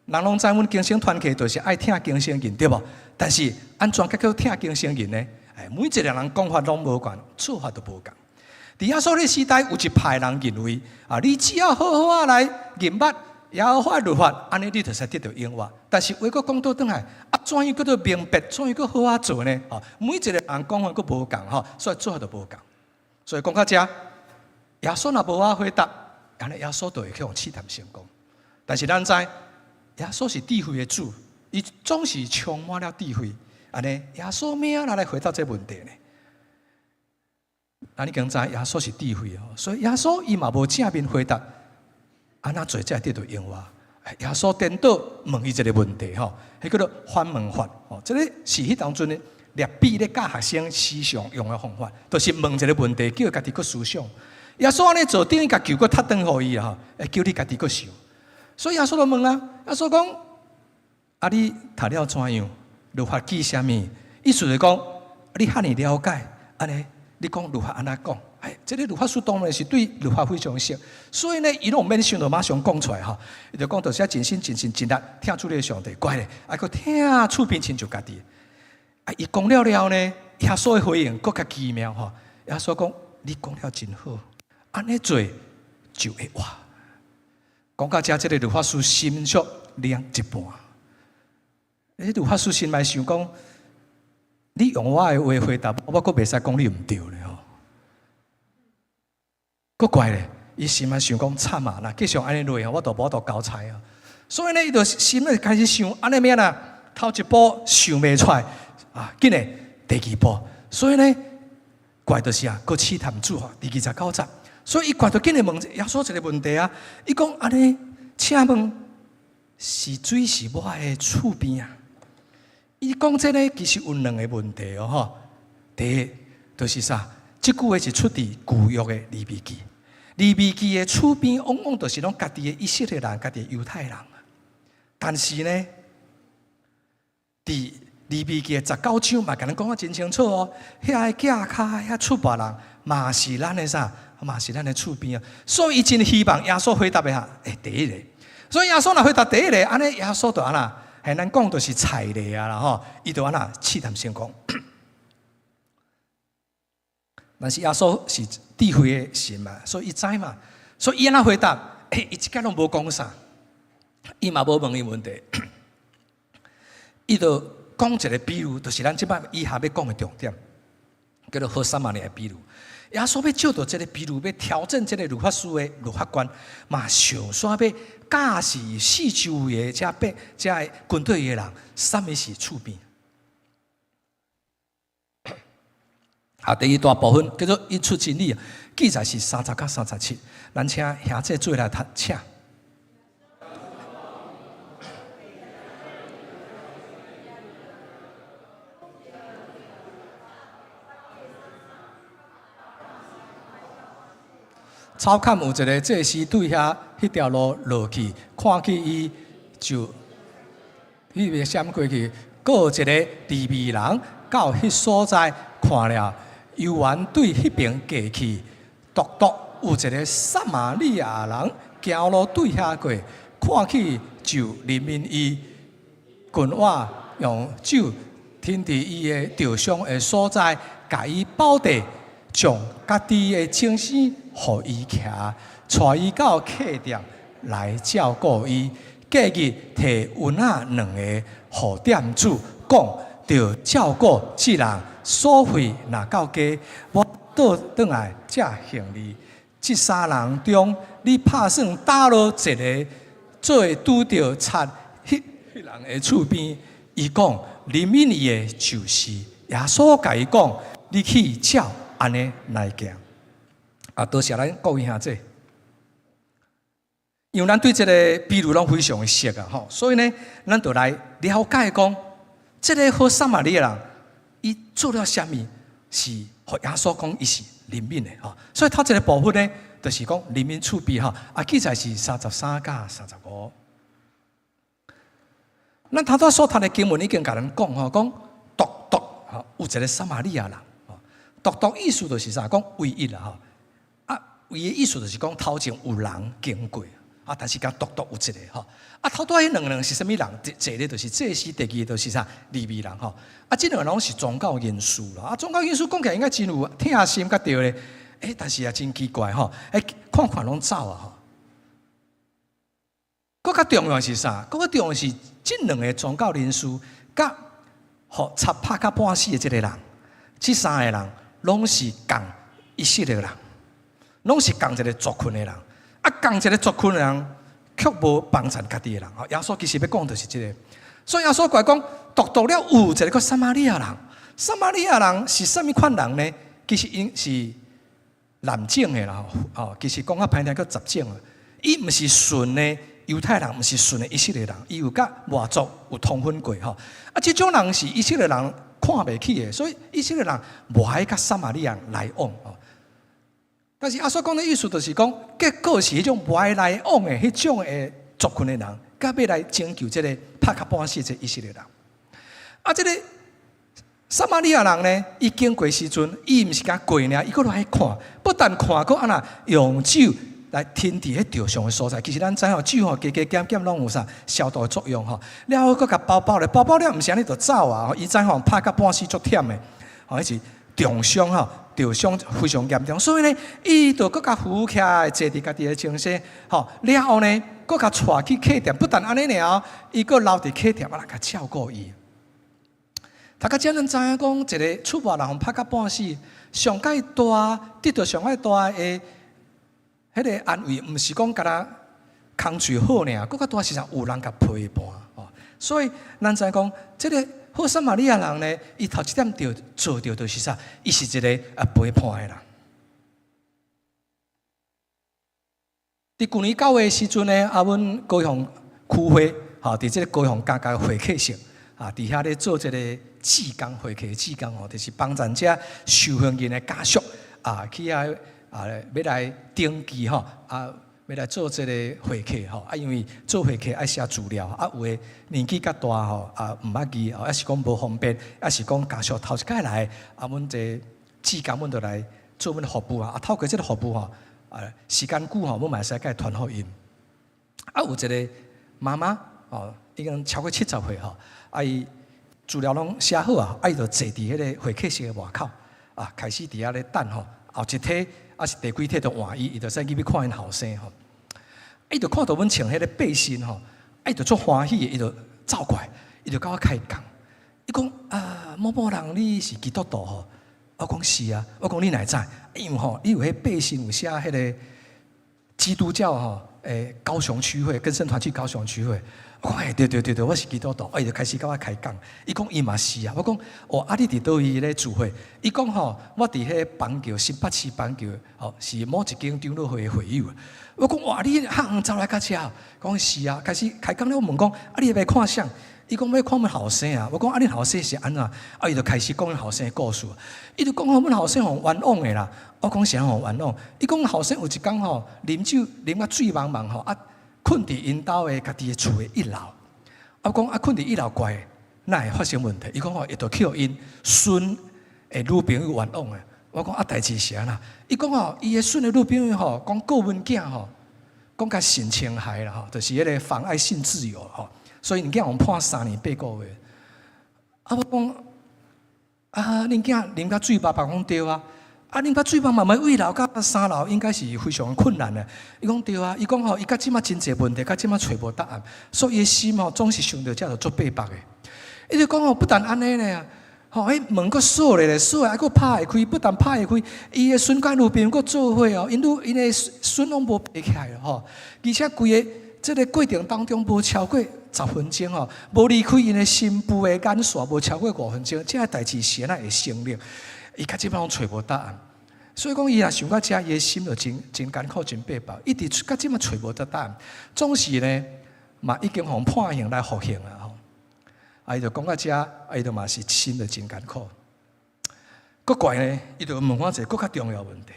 人攏知阮更生團契就是愛疼更生人，對無？但是按怎叫做疼更生人呢？哎，每一个人講法攏無仝，做法都無仝。佇耶穌的時代，有一派人認為啊，你只要好好仔來認捌耶和華律法，按呢你就使得著永活。但是話閣講倒轉來，啊，怎樣叫做明白？怎樣閣好仔做呢？哦，每一个人講法閣無仝吼，所以做法就無仝。所以講到遮，耶穌若無法回答，按呢耶穌就會去予試探成功。但是咱知，耶穌是智慧的主，伊總是充滿了智慧。按呢，耶穌欲按怎來回答這個問題呢？咱已經知耶穌是智慧哦，所以耶穌伊嘛無正面回答，按怎做才會得著永活？耶穌顛倒問伊一个問題吼，彼叫做反問法吼，這个是彼當陣的拉比咧教學生時常用的方法，就是問一个問題，叫伊家己閣思想。耶穌按呢做，等於共球閣踢轉予伊啊，會叫你家己閣想。所以耶穌就問啊，耶穌講：啊，你讀了怎樣？律法記啥物？意思就是講，你遐爾了解，按呢？你講律法按怎講？哎，這个律法師當然是對律法非常熟，所以呢，伊攏毋免想，就馬上講出來吼。伊就講，就是盡心盡性盡力疼主你的上帝，乖咧，啊，閣疼厝邊親像家己。啊，伊講了了呢，耶穌的回應閣較奇妙吼。耶穌講：你講了真好，按呢做就會活。講到遮，這个律法師心卻涼一半。欸，律法師心內想講：你用我的話回答，我閣袂使講你毋對咧吼。閣怪咧，伊心內想講慘啊！若繼續按呢落吼，我都無法度交差啊。所以呢，伊就心內開始想，按呢欲按怎？頭一步想袂出來啊，緊嘞第二步。所以呢，怪就是啊，閣試探主吼，第29節。所以伊怪就緊來問耶穌一个問題啊，伊講按呢，請問是水是我的厝邊啊？伊講這个其實有兩个問題哦，吼。第一就是啥？這句話是出佇舊約的利未記，利未記的厝邊往往就是攏家己的以色列人，家己的猶太人。但是呢，佇利未記的19章嘛，共咱講得真清楚哦。遐个寄跤，遐出別人嘛是咱的啥？嘛是咱的厝邊啊。所以伊真希望耶穌回答一下，欸，第一个。所以耶穌若回答第一个，按呢耶穌就按怎？係咱講就是菜咧啊啦吼，伊就按怎試探成功。但是耶穌是智慧的神嘛，所以伊知嘛，所以伊按怎回答？欸，伊一概攏無講啥，伊嘛無問伊問題，伊就講一个比喻，就是咱這擺以下欲講的重點，叫做好撒瑪利亞的比喻。耶穌欲借著這个比喻，欲調整這个律法師的律法觀，嘛想煞欲教示四周圍的這百這个軍隊的人，啥物是厝邊。啊，第二大部分叫做引出真理，記載是30到37。咱請兄弟做來讀，請。草崁有一个祭司對遐彼條路落去，看見伊就彼個閃過去，閣有一个利未人到彼所在看了，猶原對彼邊過去，獨獨有一个撒瑪利亞人行路對遐過，看見就憐憫伊，近碗用酒添佇伊的著傷的所在，共伊包紮，將家己的精牲予伊騎，帶伊到客店來照顧伊。隔日提銀仔兩个予店主，講著照顧這人所費若夠加，我倒轉來才還你。這三人中，你拍算佗落一个做拄著賊彼人的厝邊？伊講憐憫伊的就是耶穌，共伊講，你去照按呢來行。啊，多謝咱各位兄弟，因為咱對這个比喻攏非常的熟啊，吼，所以呢，咱就來了解講，這个好撒瑪利亞人，伊做了啥物是予耶穌講伊是憐憫的吼。所以頭一个部分呢，就是講憐憫厝邊吼，啊，記載是33到35。咱頭拄所讀的經文已經共咱講吼，講獨獨吼有一个撒瑪利亞人，獨獨意思就是啥？講唯一啦吼。啊，唯一意思就是講頭前有人經過，啊，但是敢獨獨有一个吼。啊，頭拄彼兩个人是啥物人？一个就是祭司，第二个就是啥？利未人吼。啊，這兩个攏是宗教人士啦。啊，宗教人士講起來應該真有疼心佮對咧。欸，但是也真奇怪吼。欸，看看攏走啊吼。閣較重要是啥？閣較重要是這兩个宗教人士，佮予賊拍甲半死的這个人，這三个人攏是仝以色列人，攏是仝一个族群的人。啊，仝一个族群的人，卻無幫贊家己的人。耶穌其實欲講就是這个。所以耶穌過來講，獨獨了有一个撒瑪利亞人。撒瑪利亞人是啥物款人呢？其實𪜶是藍種的啦，吼，其實講較歹聽叫雜種啊。伊毋是純的猶太人，毋是純的以色列人，伊有佮外族有通婚過吼。啊，這種人是以色列人看袂起的，所以以色列人無愛佮撒瑪利亞人來往。但是耶穌講的意思就是講，結果是彼種無愛來往的彼種的族群的人，佮欲來拯救這个拍甲半死這以色列人。啊，這个撒瑪利亞人呢，伊經過時陣，伊毋是敢過爾，伊閣來看，不但看，閣按怎用酒來停佇彼著傷的所在。其實咱知影吼，酒吼加加減減攏有啥消毒的作用吼。了後閣共包包咧，包包了毋是按呢就走啊！伊知吼拍甲半死足忝的，吼，彼是重傷吼，著傷非常嚴重。所以呢，伊就閣共扶起來，坐佇家己的前身，吼，了後呢，閣共帶去客店。不但按呢爾，伊閣留佇客店啊來共照顧伊。讀到遮咱知影講，一个出外人拍甲半死，上蓋大得著上蓋大的彼个安慰，毋是講干焦工序好爾，閣較大是啥有人共陪伴哦。所以咱知影講，這个好撒瑪利亞人呢，伊頭一點著做著就是啥？伊是一个啊陪伴的人。佇舊年9月的時陣呢，啊，阮高雄區會，吼，佇這个高雄加加會客室，啊，佇遐咧做這個志工會客志工吼，就是幫贊遮受刑人的家屬啊，去遐啊，欲來登記吼，啊，欲來做這個會客吼，啊，因為做會客愛寫資料，啊，有的年紀較大吼，啊，毋捌字，抑是講無方便，抑是講家屬頭一擺來，啊，阮這志工阮就來做阮服務啊，啊，透過這个服務吼，啊，時間久吼，阮嘛會使共伊傳福音。啊，有一个媽媽哦，已經超過70歲吼，啊，伊資料攏寫好啊，啊，伊就坐佇彼个會客室的外口，啊，開始佇遐咧等吼，後一梯抑是第幾梯就換伊，伊就使入去看𪜶後生吼。伊就看著阮穿彼个背心吼，啊，伊就足歡喜的，伊就走過來，伊就佮我開講，伊講啊，某某人你是基督徒吼？我講是啊，我講你哪會知？因為吼，你有彼背心有寫彼个基督教吼，高雄區會，更生團契高雄區會。我講欸，對對對對，我是基督徒。伊就開始佮我開講，伊講伊嘛是啊。我講哦，啊，你佇佗位咧聚會？伊講吼，我佇彼板橋新北市板橋，吼是某一間長老會的會友。我講哇，你遐遠走來到遮？講是啊，開始開講了，我問講，啊，你欲看啥？伊講欲看阮後生啊。我講啊，恁後生是按怎？啊，伊就開始講𪜶後生的故事。伊就講吼，阮後生予冤枉的啦。我講是按怎予冤枉？伊講後生有一工吼，啉酒啉甲醉茫茫吼，啊，睏佇𪜶兜的家己的厝的一樓。啊，我講啊，睏佇一樓怪，哪會發生問題？伊講吼，會著去予𪜶孫的女朋友冤枉的。我講啊，代誌是按怎？伊講吼，伊的孫的女朋友吼，講告阮囝吼，講共性侵害啦吼，就是彼个妨礙性自由吼。所以𪜶囝予判3年8個月。啊，我講啊，恁囝啉甲醉茫茫講對啊。啊，啉甲醉茫茫嘛，一樓到三樓應該是非常困難的。伊講對啊，伊講吼，伊到這馬真濟問題，到這馬揣無答案，所以伊的心吼總是想著這就足逼迫的。伊就講吼，不但按呢爾，吼，彼門閣鎖咧咧，鎖還閣拍會開，不但拍會開，伊的孫佮女朋友閣做伙哦，𪜶女𪜶的孫攏無爬起來吼，而且規个這个過程當中無超過10分鐘吼，無離開𪜶的新婦的眼線，無超過5分鐘，這个代誌是按怎會成立？伊到這擺攏揣無答案，所以講伊若想到這，伊的心就真真艱苦、真逼迫，一直到這擺揣無得答案，總是呢嘛已經予判刑來服刑啊吼。啊，伊就講到這，啊，伊就嘛是心就真艱苦。閣怪呢，伊就問我一个閣較重要問題。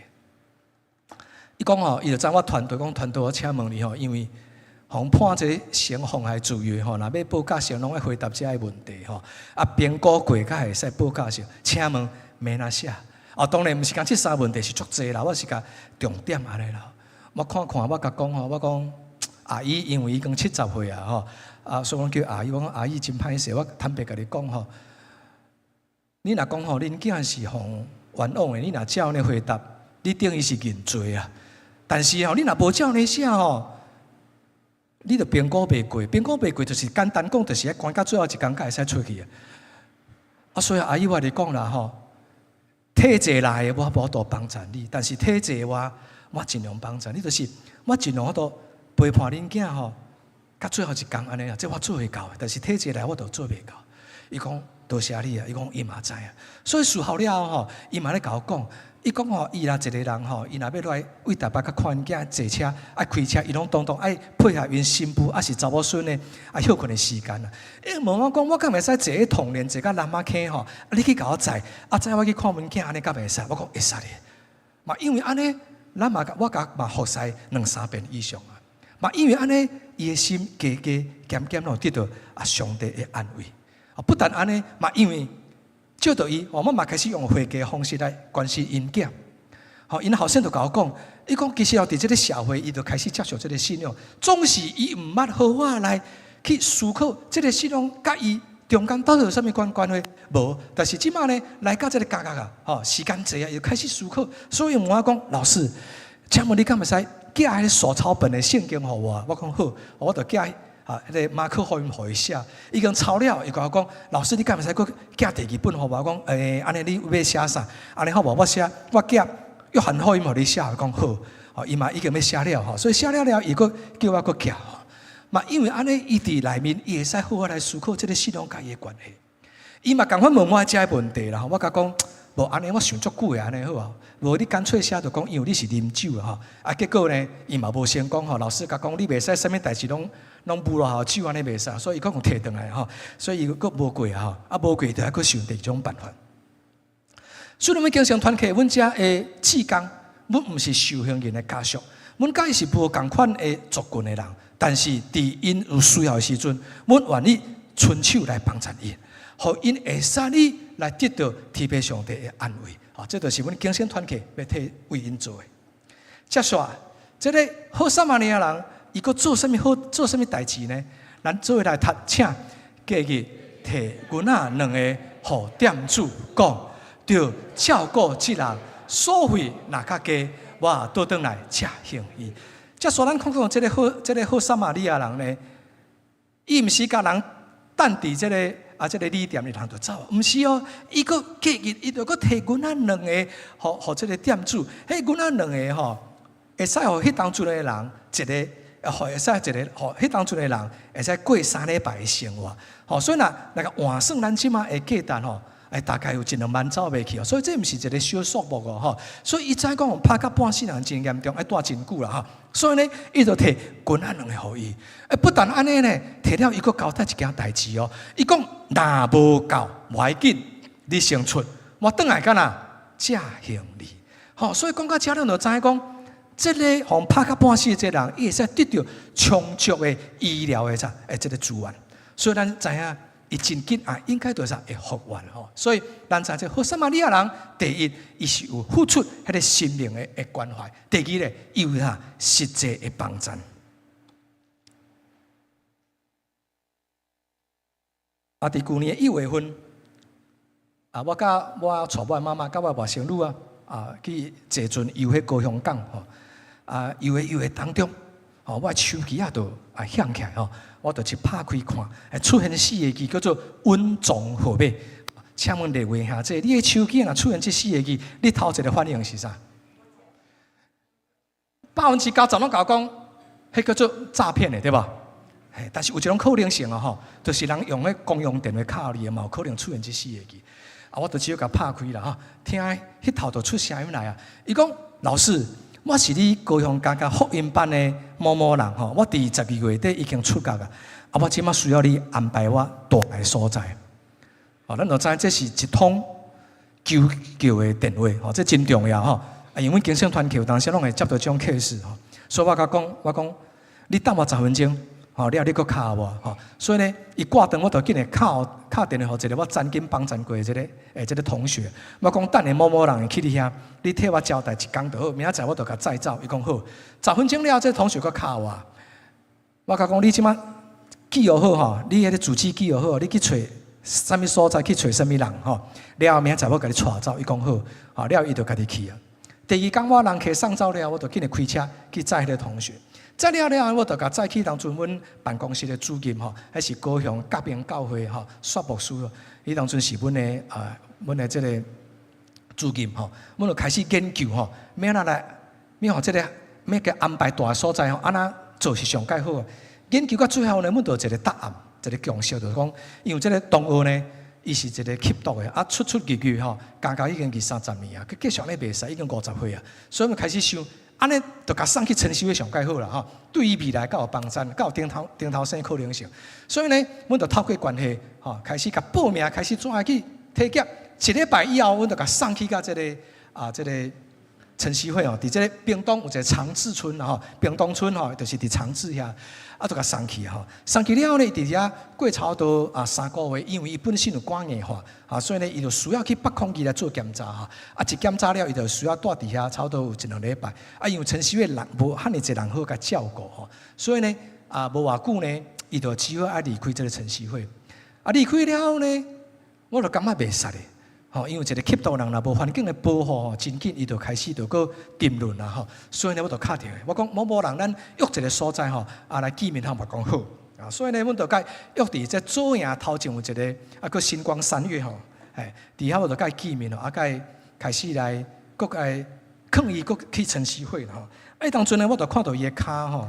伊講吼，伊就知我團隊講團隊，我請問你吼，因為予判這個先妨害自由吼，若欲報假釋，攏愛回答這个問題吼。啊，評估過才會使報假釋，請問欲按怎寫？哦，當然毋是講這三個問題是足濟啦，我是共重點按呢啦。我看看，我共講吼，我講阿姨因為已經70歲啊吼，啊，所以阮叫阿姨。我講阿姨真歹勢，我坦白共你講吼，你若講吼，恁囝是予冤枉的，你若照按呢回答，你等於是認罪啊。但是吼，你若無照按呢寫吼，你著評估袂過，評估袂過就是簡單講，就是愛關到最後一工才會使出去啊。啊，所以阿姨我共你講啦吼，體制內的我無法度幫助你，但是體制外我盡量幫助你，就是我盡量法度陪伴恁囝吼，到最後一工按呢啊，這我做會到的，但是體制內我都做袂到。伊講多謝你啊，伊講伊嘛知啊，所以事後了後吼，伊嘛咧共我講，伊講吼，伊若一个人吼，伊若欲來為台北去看𪜶囝坐車愛開車，伊攏當當愛配合𪜶新婦抑是查某孫的愛歇睏的時間啊。伊問我講，我敢會使坐彼統聯坐到南仔坑吼？啊，你去共我載，啊載我去看阮囝按呢敢會使？我講會使的。嘛因為按呢，咱嘛我共嘛服侍兩三遍以上啊。嘛因為按呢，伊的心加加減減攏有得著啊上帝的安慰。啊，不但按呢，嘛因為借著伊，我們嘛開始用回家方式來關心𪜶囝。吼，𪜶後生就共我講，伊講其實哦，佇這个社會，伊就開始接受這个信仰，總是伊毋捌好好來去思考這个信仰佮伊中間到底有啥物關關係？無，但是這馬呢，來到這个家家啊，吼，時間濟啊，伊就開始思考，所以問我講，老師，請問你敢會使寄彼个手抄本的聖經予我？我講好，我就寄啊，彼个馬可福音予伊寫，已經抄了，伊共我講，老師你敢會使閣寄第二本予我？我講，欸，按呢你欲寫啥？按呢好無？我寫，我寄約翰福音予你寫，我講好，哦，伊嘛已經欲寫了吼，所以寫了了，伊閣叫我閣寄吼。嘛，因為按呢，伊佇內面，伊會使好好來思考這个信仰佮伊的關係。伊嘛仝款問我這个問題啦，我共講，無按呢，我想足久的按呢好無？無你乾脆寫就講，因為你是啉酒吼，啊結果呢，伊嘛無成功吼。老師共講，你袂使啥物代誌攏攏無落後酒按呢袂使，所以伊閣共提轉來吼，所以伊閣無過吼，啊無過就愛閣想第二種辦法。所以，阮經常團契，阮遮的志工，阮毋是受刑人的家屬，阮佮伊是無仝款的族群的人，但是佇𪜶有需要的時陣，阮願意伸手來幫贊𪜶，予𪜶會使呢來得到天父上帝的安慰。啊，這就是阮更新團契欲替為𪜶做的。接續，這个好撒瑪利亞人，伊閣做啥物好？做啥物代誌呢？咱做伙來讀，請隔日提銀仔兩个予店主講，著照顧這人，所費若較低，我倒轉來才還伊。這所咱看看這个好，這个好撒瑪利亞人呢，伊毋是共人等佇這个啊，這个旅店裡人就走，毋是哦，伊閣隔日，伊就閣提銀仔兩个，予予這个店主，彼銀仔兩个吼，會使予彼當陣的人一个，會使一個，予彼當陣的人會使過三禮拜的生活，吼，所以若來共換算咱這馬的價值吼，哎，大概有一兩萬走袂去哦，所以這毋是一个小數目哦，吼，所以伊知講拍甲半死人真嚴重，愛蹛真久啦，吼，所以呢，伊就提銀仔兩个予伊，哎，不但按呢呢，提了伊閣交代一件代誌哦，伊講若無夠，無要緊，你先出，我轉來干那才還你，吼，所以講到這咱就知影講，這个予拍甲半死的這个人，伊會使得著充足的醫療的啥，欸，這个資源，所以咱知影。伊真緊啊，應該就是會復原吼。所以咱知這好撒瑪利亞人，第一，伊是有付出彼个生命的的關懷；第二咧，伊有啥實際的幫贊。啊，佇舊年一月份，啊，我佮我帶我媽媽佮我外甥女啊，啊，去坐船遊彼高雄港吼，啊，遊的遊的當中，吼，我的手機仔就啊響起來吼。我就去拍開看，會出現四个字叫做穩重號碼。請問列位兄弟，你的手機若出現這四个字，你頭一个反應是啥？90%攏共我講，彼叫做詐騙的，對無？嘿，但是有一種可能性哦，吼，就是人用彼公用電話敲你的，嘛有可能出現這四个字。啊，我就只好共拍開啦，吼，聽彼頭就出聲音來啊。伊講老師。我是你高雄家家福音班的某某人吼，我佇12月底已經出獄啊，啊，我這馬需要你安排我蹛的所在。哦，咱就知這是一通求救的電話，吼，這真重要吼。啊，因為更新團契有當時攏會接到這種 case 吼，所以我共講，我講你等我十分鐘。吼，了你閣敲我，吼，所以呢，伊掛斷我就緊來敲敲電話予一个我曾經幫贊過的這个欸這个同學，我講等下某某人會去你遐，你替我交代一工就好，明仔載我就共載走。伊講好，十分鐘了後，這个同學閣敲我，我共講你這馬記號好吼，你彼个住址記號好，你去揣啥物所在去揣啥物人吼，了後明仔載我共你帶走。伊講好，吼，了後伊就家己去啊。第二工我人客送走了，我就緊來開車去載彼个同學。載了了後，我就共載去當陣阮辦公室的主任吼，彼是高雄革命教會吼，薛牧師，彼當陣是阮的啊，阮的這个主任吼，阮就開始研究吼，欲按怎來，欲予這个，欲共安排蹛的所在吼，按怎做是上蓋好。研究到最後呢，阮就有一个答案，一个共識，就是講，因為這个同學呢，伊是一个吸毒的，啊出出入入吼，加加已經二三十年啊，佮繼續按呢袂使，已經五十歲啊，所以阮開始想。按呢，就共送去春熙上蓋好啦吼，對伊未來較有幫贊，較有頂頭頂頭生可能性。所以呢，阮就透過關係，吼，開始共報名，開始怎去體檢。一禮拜以後，阮就共送去到這个啊，這个晨曦會哦，佇這个屏東有一个長治村吼，屏東村吼，就是佇長治遐，啊，就共送去吼，送去了後呢，佇遐過差不多啊3個月，因為伊本身有肝硬化，啊，所以呢，伊就需要去北空去來做檢查吼，啊，一檢查了，伊就需要蹛佇遐差不多有一兩禮拜，啊，因為晨曦會人無遐爾濟人好共照顧吼，所以呢，啊，無偌久呢，伊就只好愛離開這个晨曦會，啊，離開了後呢，我就感覺袂使咧。吼，因為一个吸毒人若無環境的保護吼，真緊伊就開始就閣沉淪啦吼。所以呢，我就敲電話，我講某某人，咱約一个所在吼，啊來見面，他嘛講好。啊，所以呢，阮就共約佇這左營頭前有一个啊，閣新光三越吼，哎，佇遐我就共伊見面咯，啊，共伊開始來閣來勸伊閣去晨曦會啦吼。啊，當陣呢，我就看著伊的跤吼，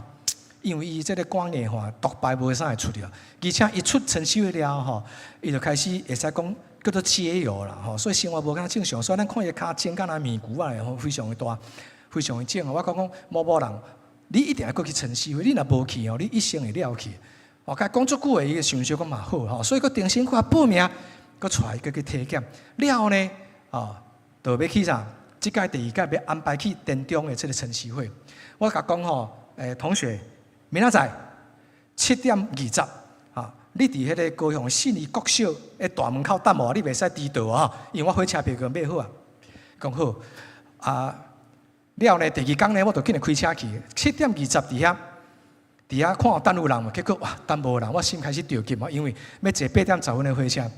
因為伊這个肝硬化，毒排無啥會出了，而且伊出晨曦會了後吼，伊就開始會使講叫做街友啦吼，所以生活無敢正常，所以咱看伊跤腫敢若麵龜仔吼，非常的大，非常的腫。我講講某某人，你一定愛閣去晨曦會，你若無去哦，你一生會了去。我共講足久話，伊想想講嘛好吼，所以閣重新閣報名，閣帶伊閣去體檢。了後呢，哦，就欲去啥？這屆第二屆欲安排去田中的這个晨曦會。我共講吼，同學，明仔載7點20。你佇彼个高雄信義國小的大門口等我，你袂使遲到啊！因為我火車票已經買好啊。講好啊，了後呢，第二工呢，我就緊來開車去，7點20佇遐，佇遐看等有人無，結果哇，等無人，我心開始著急嘛，因為欲坐8點10分的火車。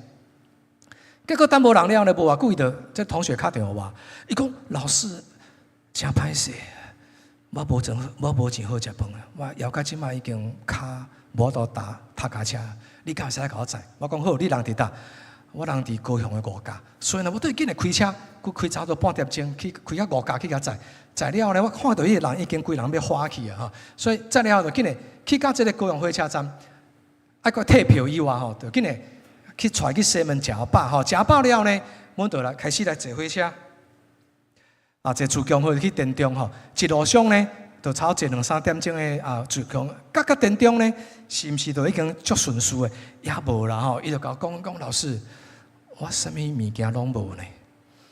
結果等無人了呢，無偌久伊就這同學敲電話我，伊講老師誠歹勢，我無錢好食飯啊，我枵到這馬已經跤無法度踏踏跤車，你敢會使來共我載？我講好，你人佇佗？我人佇高雄的五甲，所以呢，我都緊來開車，閣開差不多半點鐘去開到五甲去共載。載了後呢，我看著彼个人已經規人欲花去啊！吼，所以載了後就緊來去到這个高雄火車站，啊，閣退票以外吼，就緊來去帶去西門食飽吼，食飽了後呢，阮就來開始來坐火車，啊，坐自強號去田中吼，一路上呢，就差不多坐兩三點鐘的啊，自強，到到田中呢，是毋是就已經足順遂的？也無啦吼，伊就共我講講老師，我啥物物件攏無呢？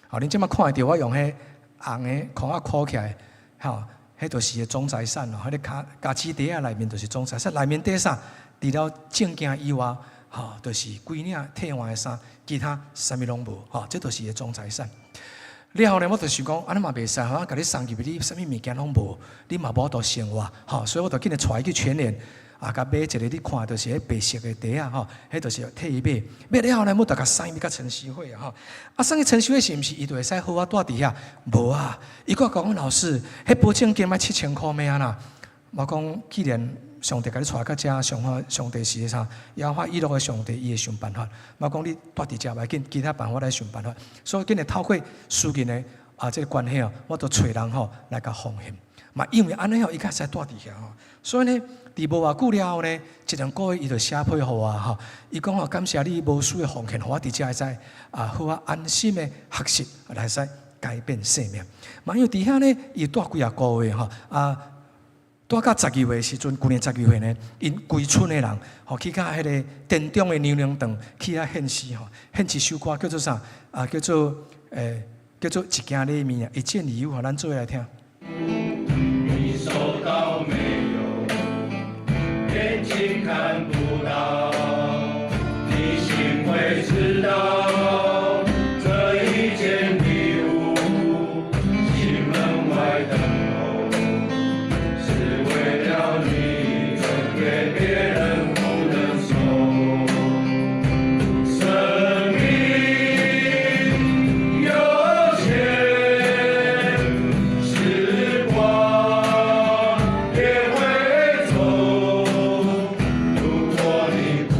吼，恁這馬看會著我用彼紅的框仔箍起來，吼，彼就是个總財產咯。彼个跤跤趾袋仔內面就是總財產，內面底啥？除了證件以外，吼，就是幾領替換的衫，其他啥物攏無，吼，這就是伊的總財產。了後呢，我就想講，按呢嘛袂使，吼，共你送入去，你啥物物件攏無，你嘛無法度生活，吼，所以我就緊來帶伊去全聯，啊，共買一个你看就是彼白色的袋仔，吼，彼就是替伊買。買了後呢，我就共送伊到晨曦會啊，吼，啊，送去晨曦會是毋是伊就會使好好蹛佇遐？無啊，伊閣講老師，彼保證金愛7000箍欲按怎？我講既然上帝共你帶到遮，上好上帝是啥？耶和華以勒的上帝，伊會想辦法。我講你蹛佇遮無要緊，其他辦法來想辦法。所以今日透過私人的啊這个關係哦，我都揣人吼來共奉獻。嘛，因為按呢吼，伊較會使蹛佇遐吼。所以呢，佇無偌久了後呢，一兩個月伊就寫批予我吼。伊講吼，感謝你無私的奉獻，予我佇遮會使啊好好安心的學習，來使改變生命。嘛，因為佇遐呢，伊蹛幾仔個月吼啊。蹛到12月時陣，舊年12月呢，𪜶規村的人吼去到彼个田中的娘娘堂去遐獻詩吼，獻一首歌叫做啥？啊，叫做一件禮物啊，一件禮物，予咱做伙來聽。你收到沒有？眼睛看不到，你心會知道。這一件禮物，西門外等候，是為了你，贈給別人不能收。生命有限，時光也會走。如果你不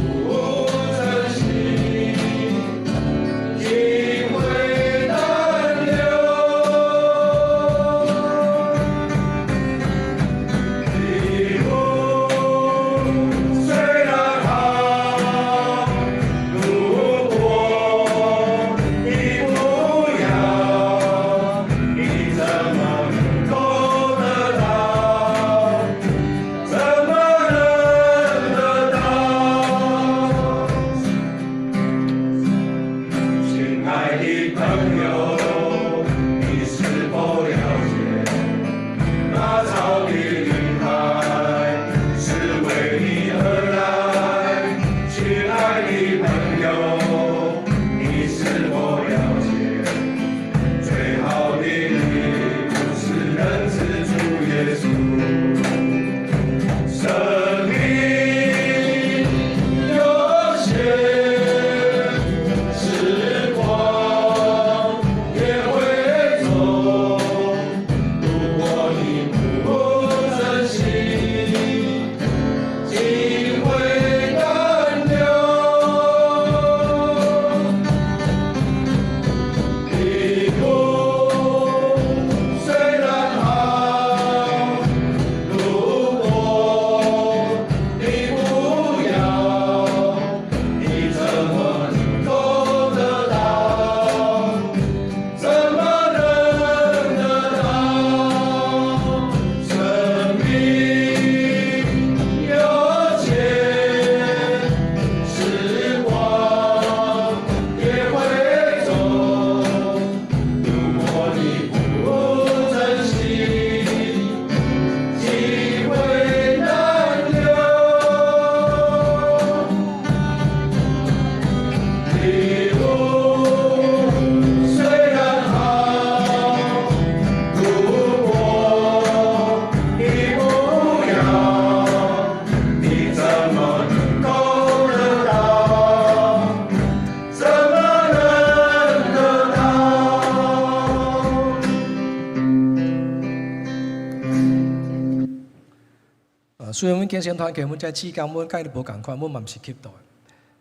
雖然阮更新團契，阮這志工，阮佮伊無仝款，阮嘛毋是吸毒的。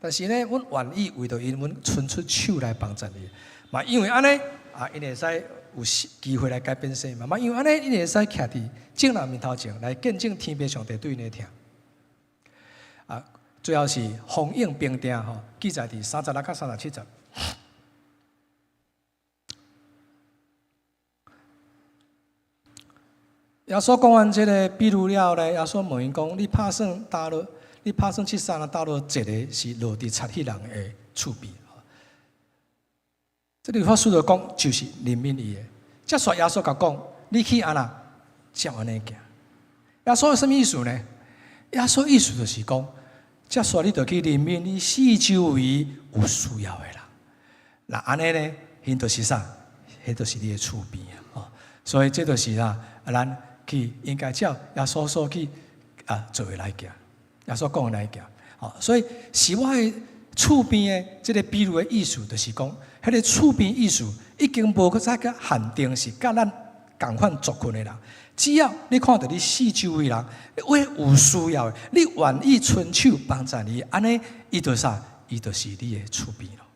但是呢，阮願意為著𪜶，阮伸出手來幫助伊。嘛，因為按呢，啊，𪜶會使有機會來改變生命。嘛，因為按呢，𪜶會使徛佇眾人面頭前來見證天父上帝對𪜶的疼。啊，最後是豐盈平定吼，記載佇36佮37節。耶穌講完這个比喻了後呢，耶穌問𪜶講：你拍算焦落，你拍算這三若焦落一个是落佇賊彼人的厝邊。這个律法師就講，就是憐憫伊的。接續耶穌共講：你去按怎照按呢行。耶穌有啥物意思呢？耶穌意思就是講，接續你就去憐憫你四周圍有需要的人。那按呢呢，彼就是啥？彼就是你的厝邊啊！所以這就是啦，咱去應該照耶穌所去啊做的來行，耶穌講的來行。所以是我的厝邊的這个比喻的意思，就是講，彼个厝邊意思已經無閣再閣限定是佮咱仝款族群的人。只要你看著你四周圍人，為有需要的，你願意伸手幫助伊，按呢，伊就啥？伊就是你的厝邊咯。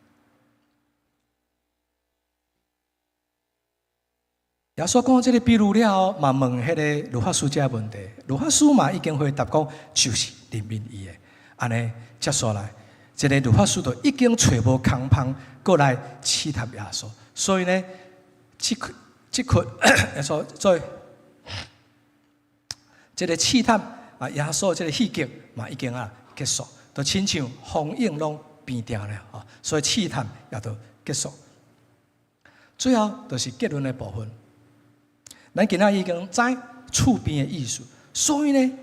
耶穌講這个比喻了後，嘛問彼个律法師這个問題，律法師嘛已經回答講，就是憐憫伊的。按呢，接下來，這个律法師就已經揣無空縫，閣來試探耶穌。所以呢，這這塊耶穌做這个試探啊，耶穌這个戲劇嘛已經啊結束，就親像風湧攏變定了啊，所以試探也就結束。最後就是結論的部分。咱今仔已經知厝邊的意思，所以呢，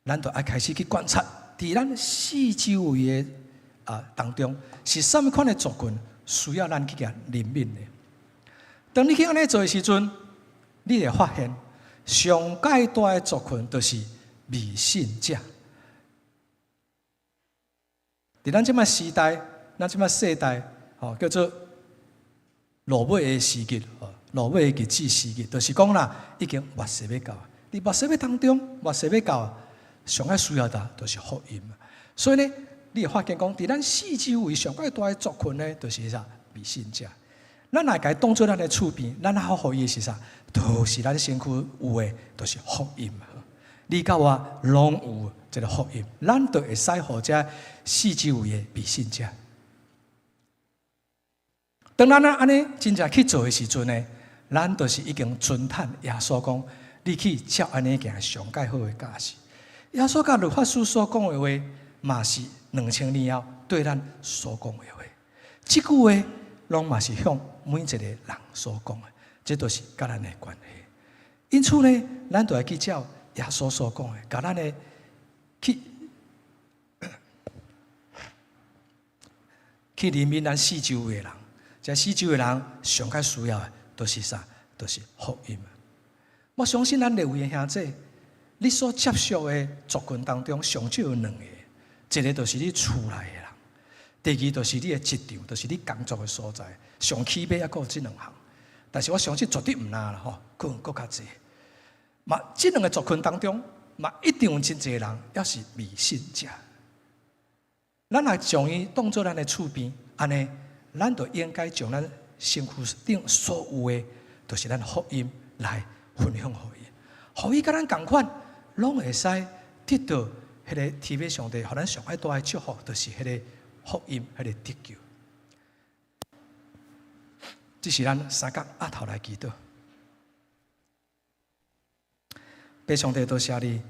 咱就愛開始去觀察，佇咱四周圍的啊當中，是啥物款的族群需要咱去共憐憫的。當你去按呢做的時陣，你會發現上蓋大的族群就是未信者。佇咱這擺時代，咱這擺世代，吼叫做落尾的時日，落尾的日子時日，就是講啦，已經末世欲到。佇末世欲當中，末世欲到，上愛需要的，就是福音。所以呢，你會發現講，佇咱四周圍上蓋大的族群呢，就是啥未信者。咱若共伊當做咱的厝邊，咱好予伊的是啥？就是咱身軀有的，就是福音。你佮我攏有這个福音，咱就會使予這四周圍的未信者。當咱按呢真正去做的時陣呢，咱就是已經遵趁耶穌講，你去照按呢行上蓋好的教示。耶穌佮律法師所講的話，嘛是2000年後對咱所講的話。這句話攏嘛是向每一個人所講的，這都是佮咱的關係。因此呢，咱就愛去照耶穌所講的，共咱的去去憐憫咱四周圍的人。這四周的人上較需要的，就是啥？就是福音。我相信咱利未的兄弟，你所接觸的族群當中，上少有兩個，一個就是你厝內的人，第二就是你的職場，就是你工作的所在。上起碼猶閣有這兩項，但是我相信絕對毋若啦吼，可能閣較濟。嘛，這兩個族群當中，嘛一定有真濟人猶是未信者。咱若將伊當做咱的厝邊，按呢，咱就應該將咱身軀頂所有的，就是咱福音來分享予伊，予伊佮咱仝款，攏會使得到彼个天父上帝，予咱上愛大的祝福，就是彼个福音，彼个得救。這是咱三工阿頭來祈禱。父上帝多謝你，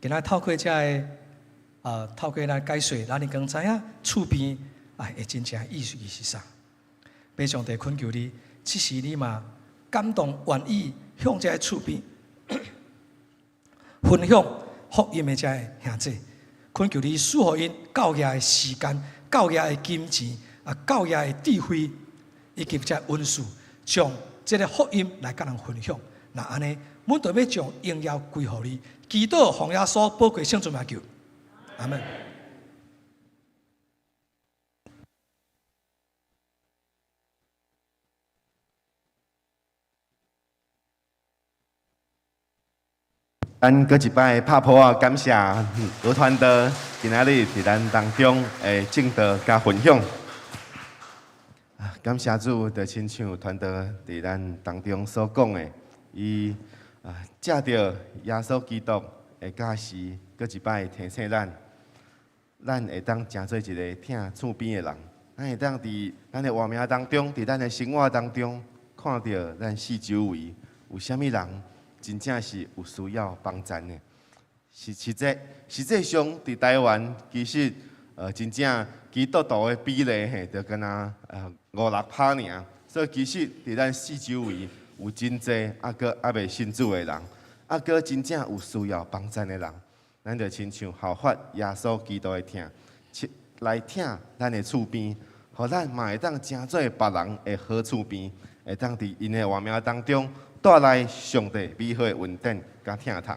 今仔透過這个啊，透過咱解說，咱已經知影厝邊啊，的真正意思是啥。父上帝懇求你，這時你嘛感動願意向這个厝邊分享福音的這个兄弟，懇求你賜予𪜶夠額的時間、夠額的金錢啊、夠額的智慧，以及這恩賜，將這个福音來佮人分享。若按呢，阮就欲將榮耀歸予你。祈禱奉耶穌寶貴聖名求，阿門。咱閣一擺拍噗仔，感謝盧傳道今仔日佇咱當中的證道佮分享。感謝主，就親像傳道佇咱當中所講的，伊藉著耶穌基督的教示，閣一擺提醒咱，咱會當成做一个疼厝邊的人，咱會當佇咱的活命當中，佇咱的生活當中，看著咱四周圍有啥物人，真正是有需要幫贊的。是實際，實際上佇台灣，其實真正基督徒的比例嘿，就敢若五六趴爾。所以其實佇咱四周圍有真濟猶閣猶未信主的人，猶閣真正有需要幫贊的人，咱就親像效法耶穌基督的疼，來疼咱的厝邊，予咱嘛會當成做別人的好厝邊，會當佇𪜶的活命當中帶來上帝美好的恩典佮疼痛。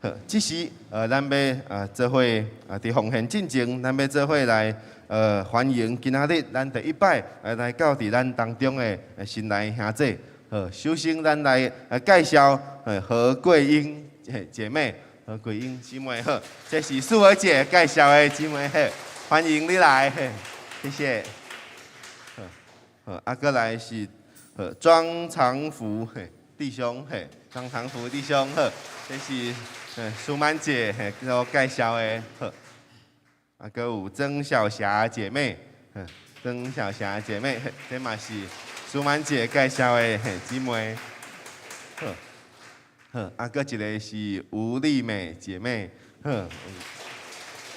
好，這時咱欲做伙佇奉獻進前，咱欲做伙來歡迎今仔日咱第一擺來到佇咱當中的新來兄姊。好，首先咱來介紹何桂英姐妹，何桂英姊妹好，這是素娥姐介紹的姊妹好，歡迎你來，謝謝。好，好，啊，閣來是莊長福弟兄，嘿，莊長福弟兄好，這是蘇曼姐所介紹的好。啊，閣有曾小霞姐妹，曾小霞姐妹，這嘛是蘇曼姐介紹的姊妹。好，好，啊，閣一个是吳麗美姐妹，好，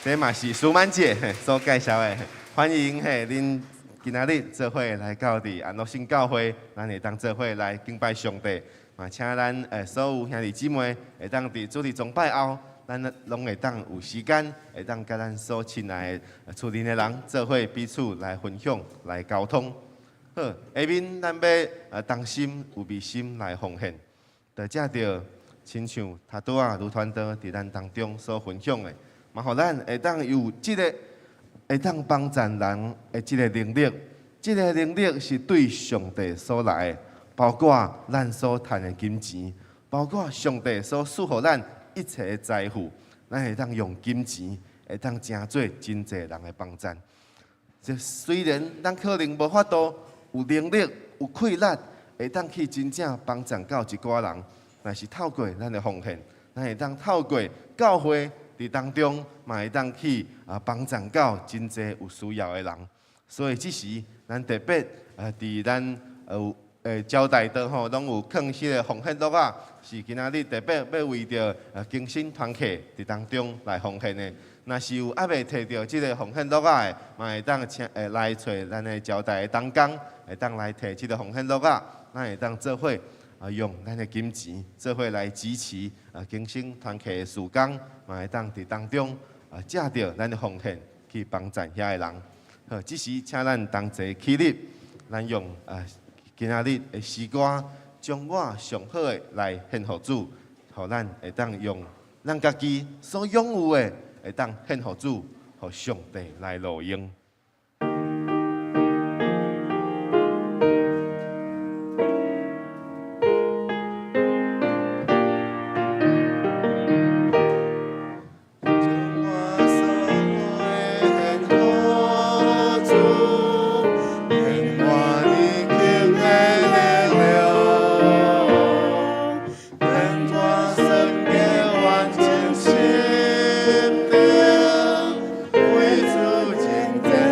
這嘛是蘇曼姐所介紹的，歡迎嘿恁今仔日做伙來到佇安樂信教會，咱會當做伙來敬拜上帝。嘛，請咱所有兄弟姊妹會當佇主日崇拜後，咱攏會當有時間，會當佮咱所親愛的厝內的人做伙彼此來分享、來溝通。好，下面咱欲同心預備心來奉獻，就藉著親像頭拄仔盧傳道佇咱當中所分享的，嘛，予咱會當有這个會當幫贊人的這个能力，這个能力是對上帝所來的，包括咱所趁的金錢，包括上帝所賜予咱一切的財富，咱會當用金錢會當成做真濟人的幫贊。這雖然咱可能無法度有能力、有氣力，會當去真正幫贊到一寡人，但是透過咱的奉獻，咱會當透過教會佇當中，嘛會當去幫贊到真濟有需要的人。所以這時，咱特別佇咱有招待桌吼，攏有囥彼个奉獻簿仔，是今仔日特別欲為著更新團契佇當中來奉獻的。若是有猶未提著這个奉獻簿仔的，嘛會當請來揣咱的招待的同工，會當來提這个奉獻簿仔，咱會當做伙用咱的金錢做伙來支持更新團契的事工，嘛會當佇當中藉著咱的奉獻去幫贊遐个人。好，這時請咱同齊起立，咱用今仔日的詩歌，將我上好的來獻予主，予咱會當用咱家己所擁有的，會當獻予主，予上帝來錄用。為主敬虔。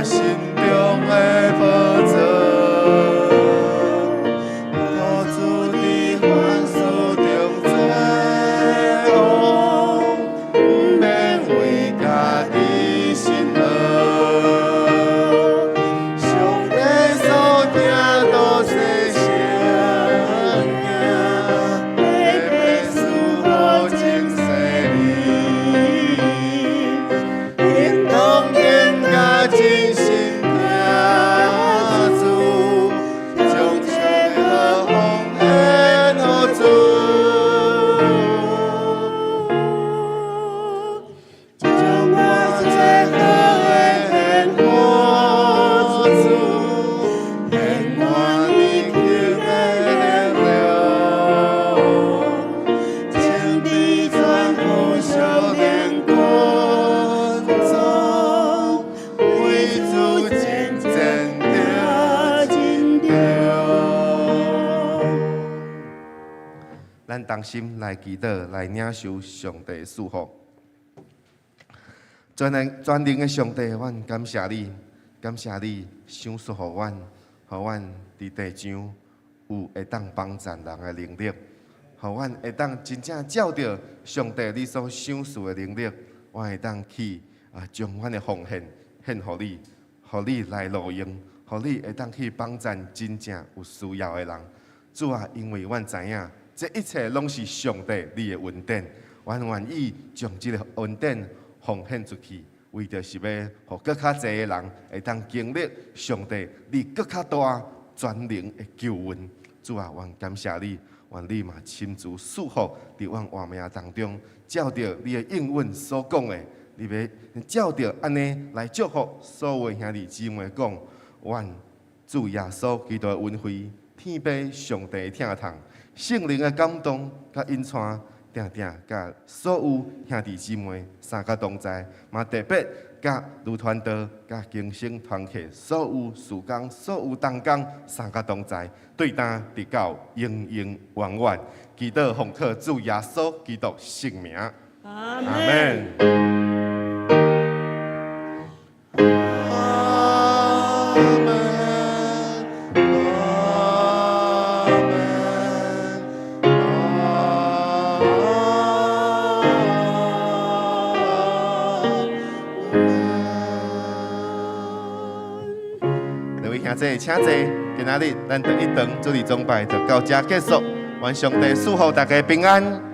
心中的寶座。予主佇凡事中作王，毋免為家己辛勞。上帝所疼都是聖行，白白賜予情世你，應當更加真心疼主，將最好奉獻予主。將我最好的獻予主，獻我年輕的力量，請佇全副少年軍中，為主戰戰得真著。咱同心來祈禱，來領受上帝賜福。全能全能的上帝，阮感謝你，感謝你賞賜予阮，予阮佇地上有會當幫贊人的能力，予阮會當真正照著上帝你所賞賜的能力，我會當去將阮的奉獻獻予你，予你來路用，予你會當去幫贊真正有需要的人。主啊，因為阮知影，這一切攏是上帝你的恩典，阮願意將這个恩典奉獻出去，為著是欲予閣較濟的人會當經歷上帝你閣較大全能的救恩。主啊，阮感謝你，願你嘛親自賜福佇阮活命當中，照著你的應允所講的，你欲照著按呢來祝福所有兄弟姊妹講，願主耶穌基督的恩惠，天父上帝的疼痛，聖靈的感動佮引帶，定定佮所有兄弟姊妹三甲同在，嘛特別佮女傳道、佮更新團契所有事工、所有同工三甲同在，對今直到永永遠遠。祈禱奉靠主耶穌基督聖名，阿阿門。阿門，阿門，阿門。各位兄弟，請坐。今仔日咱第一堂主日崇拜就到這結束。願上帝賜福大家平安。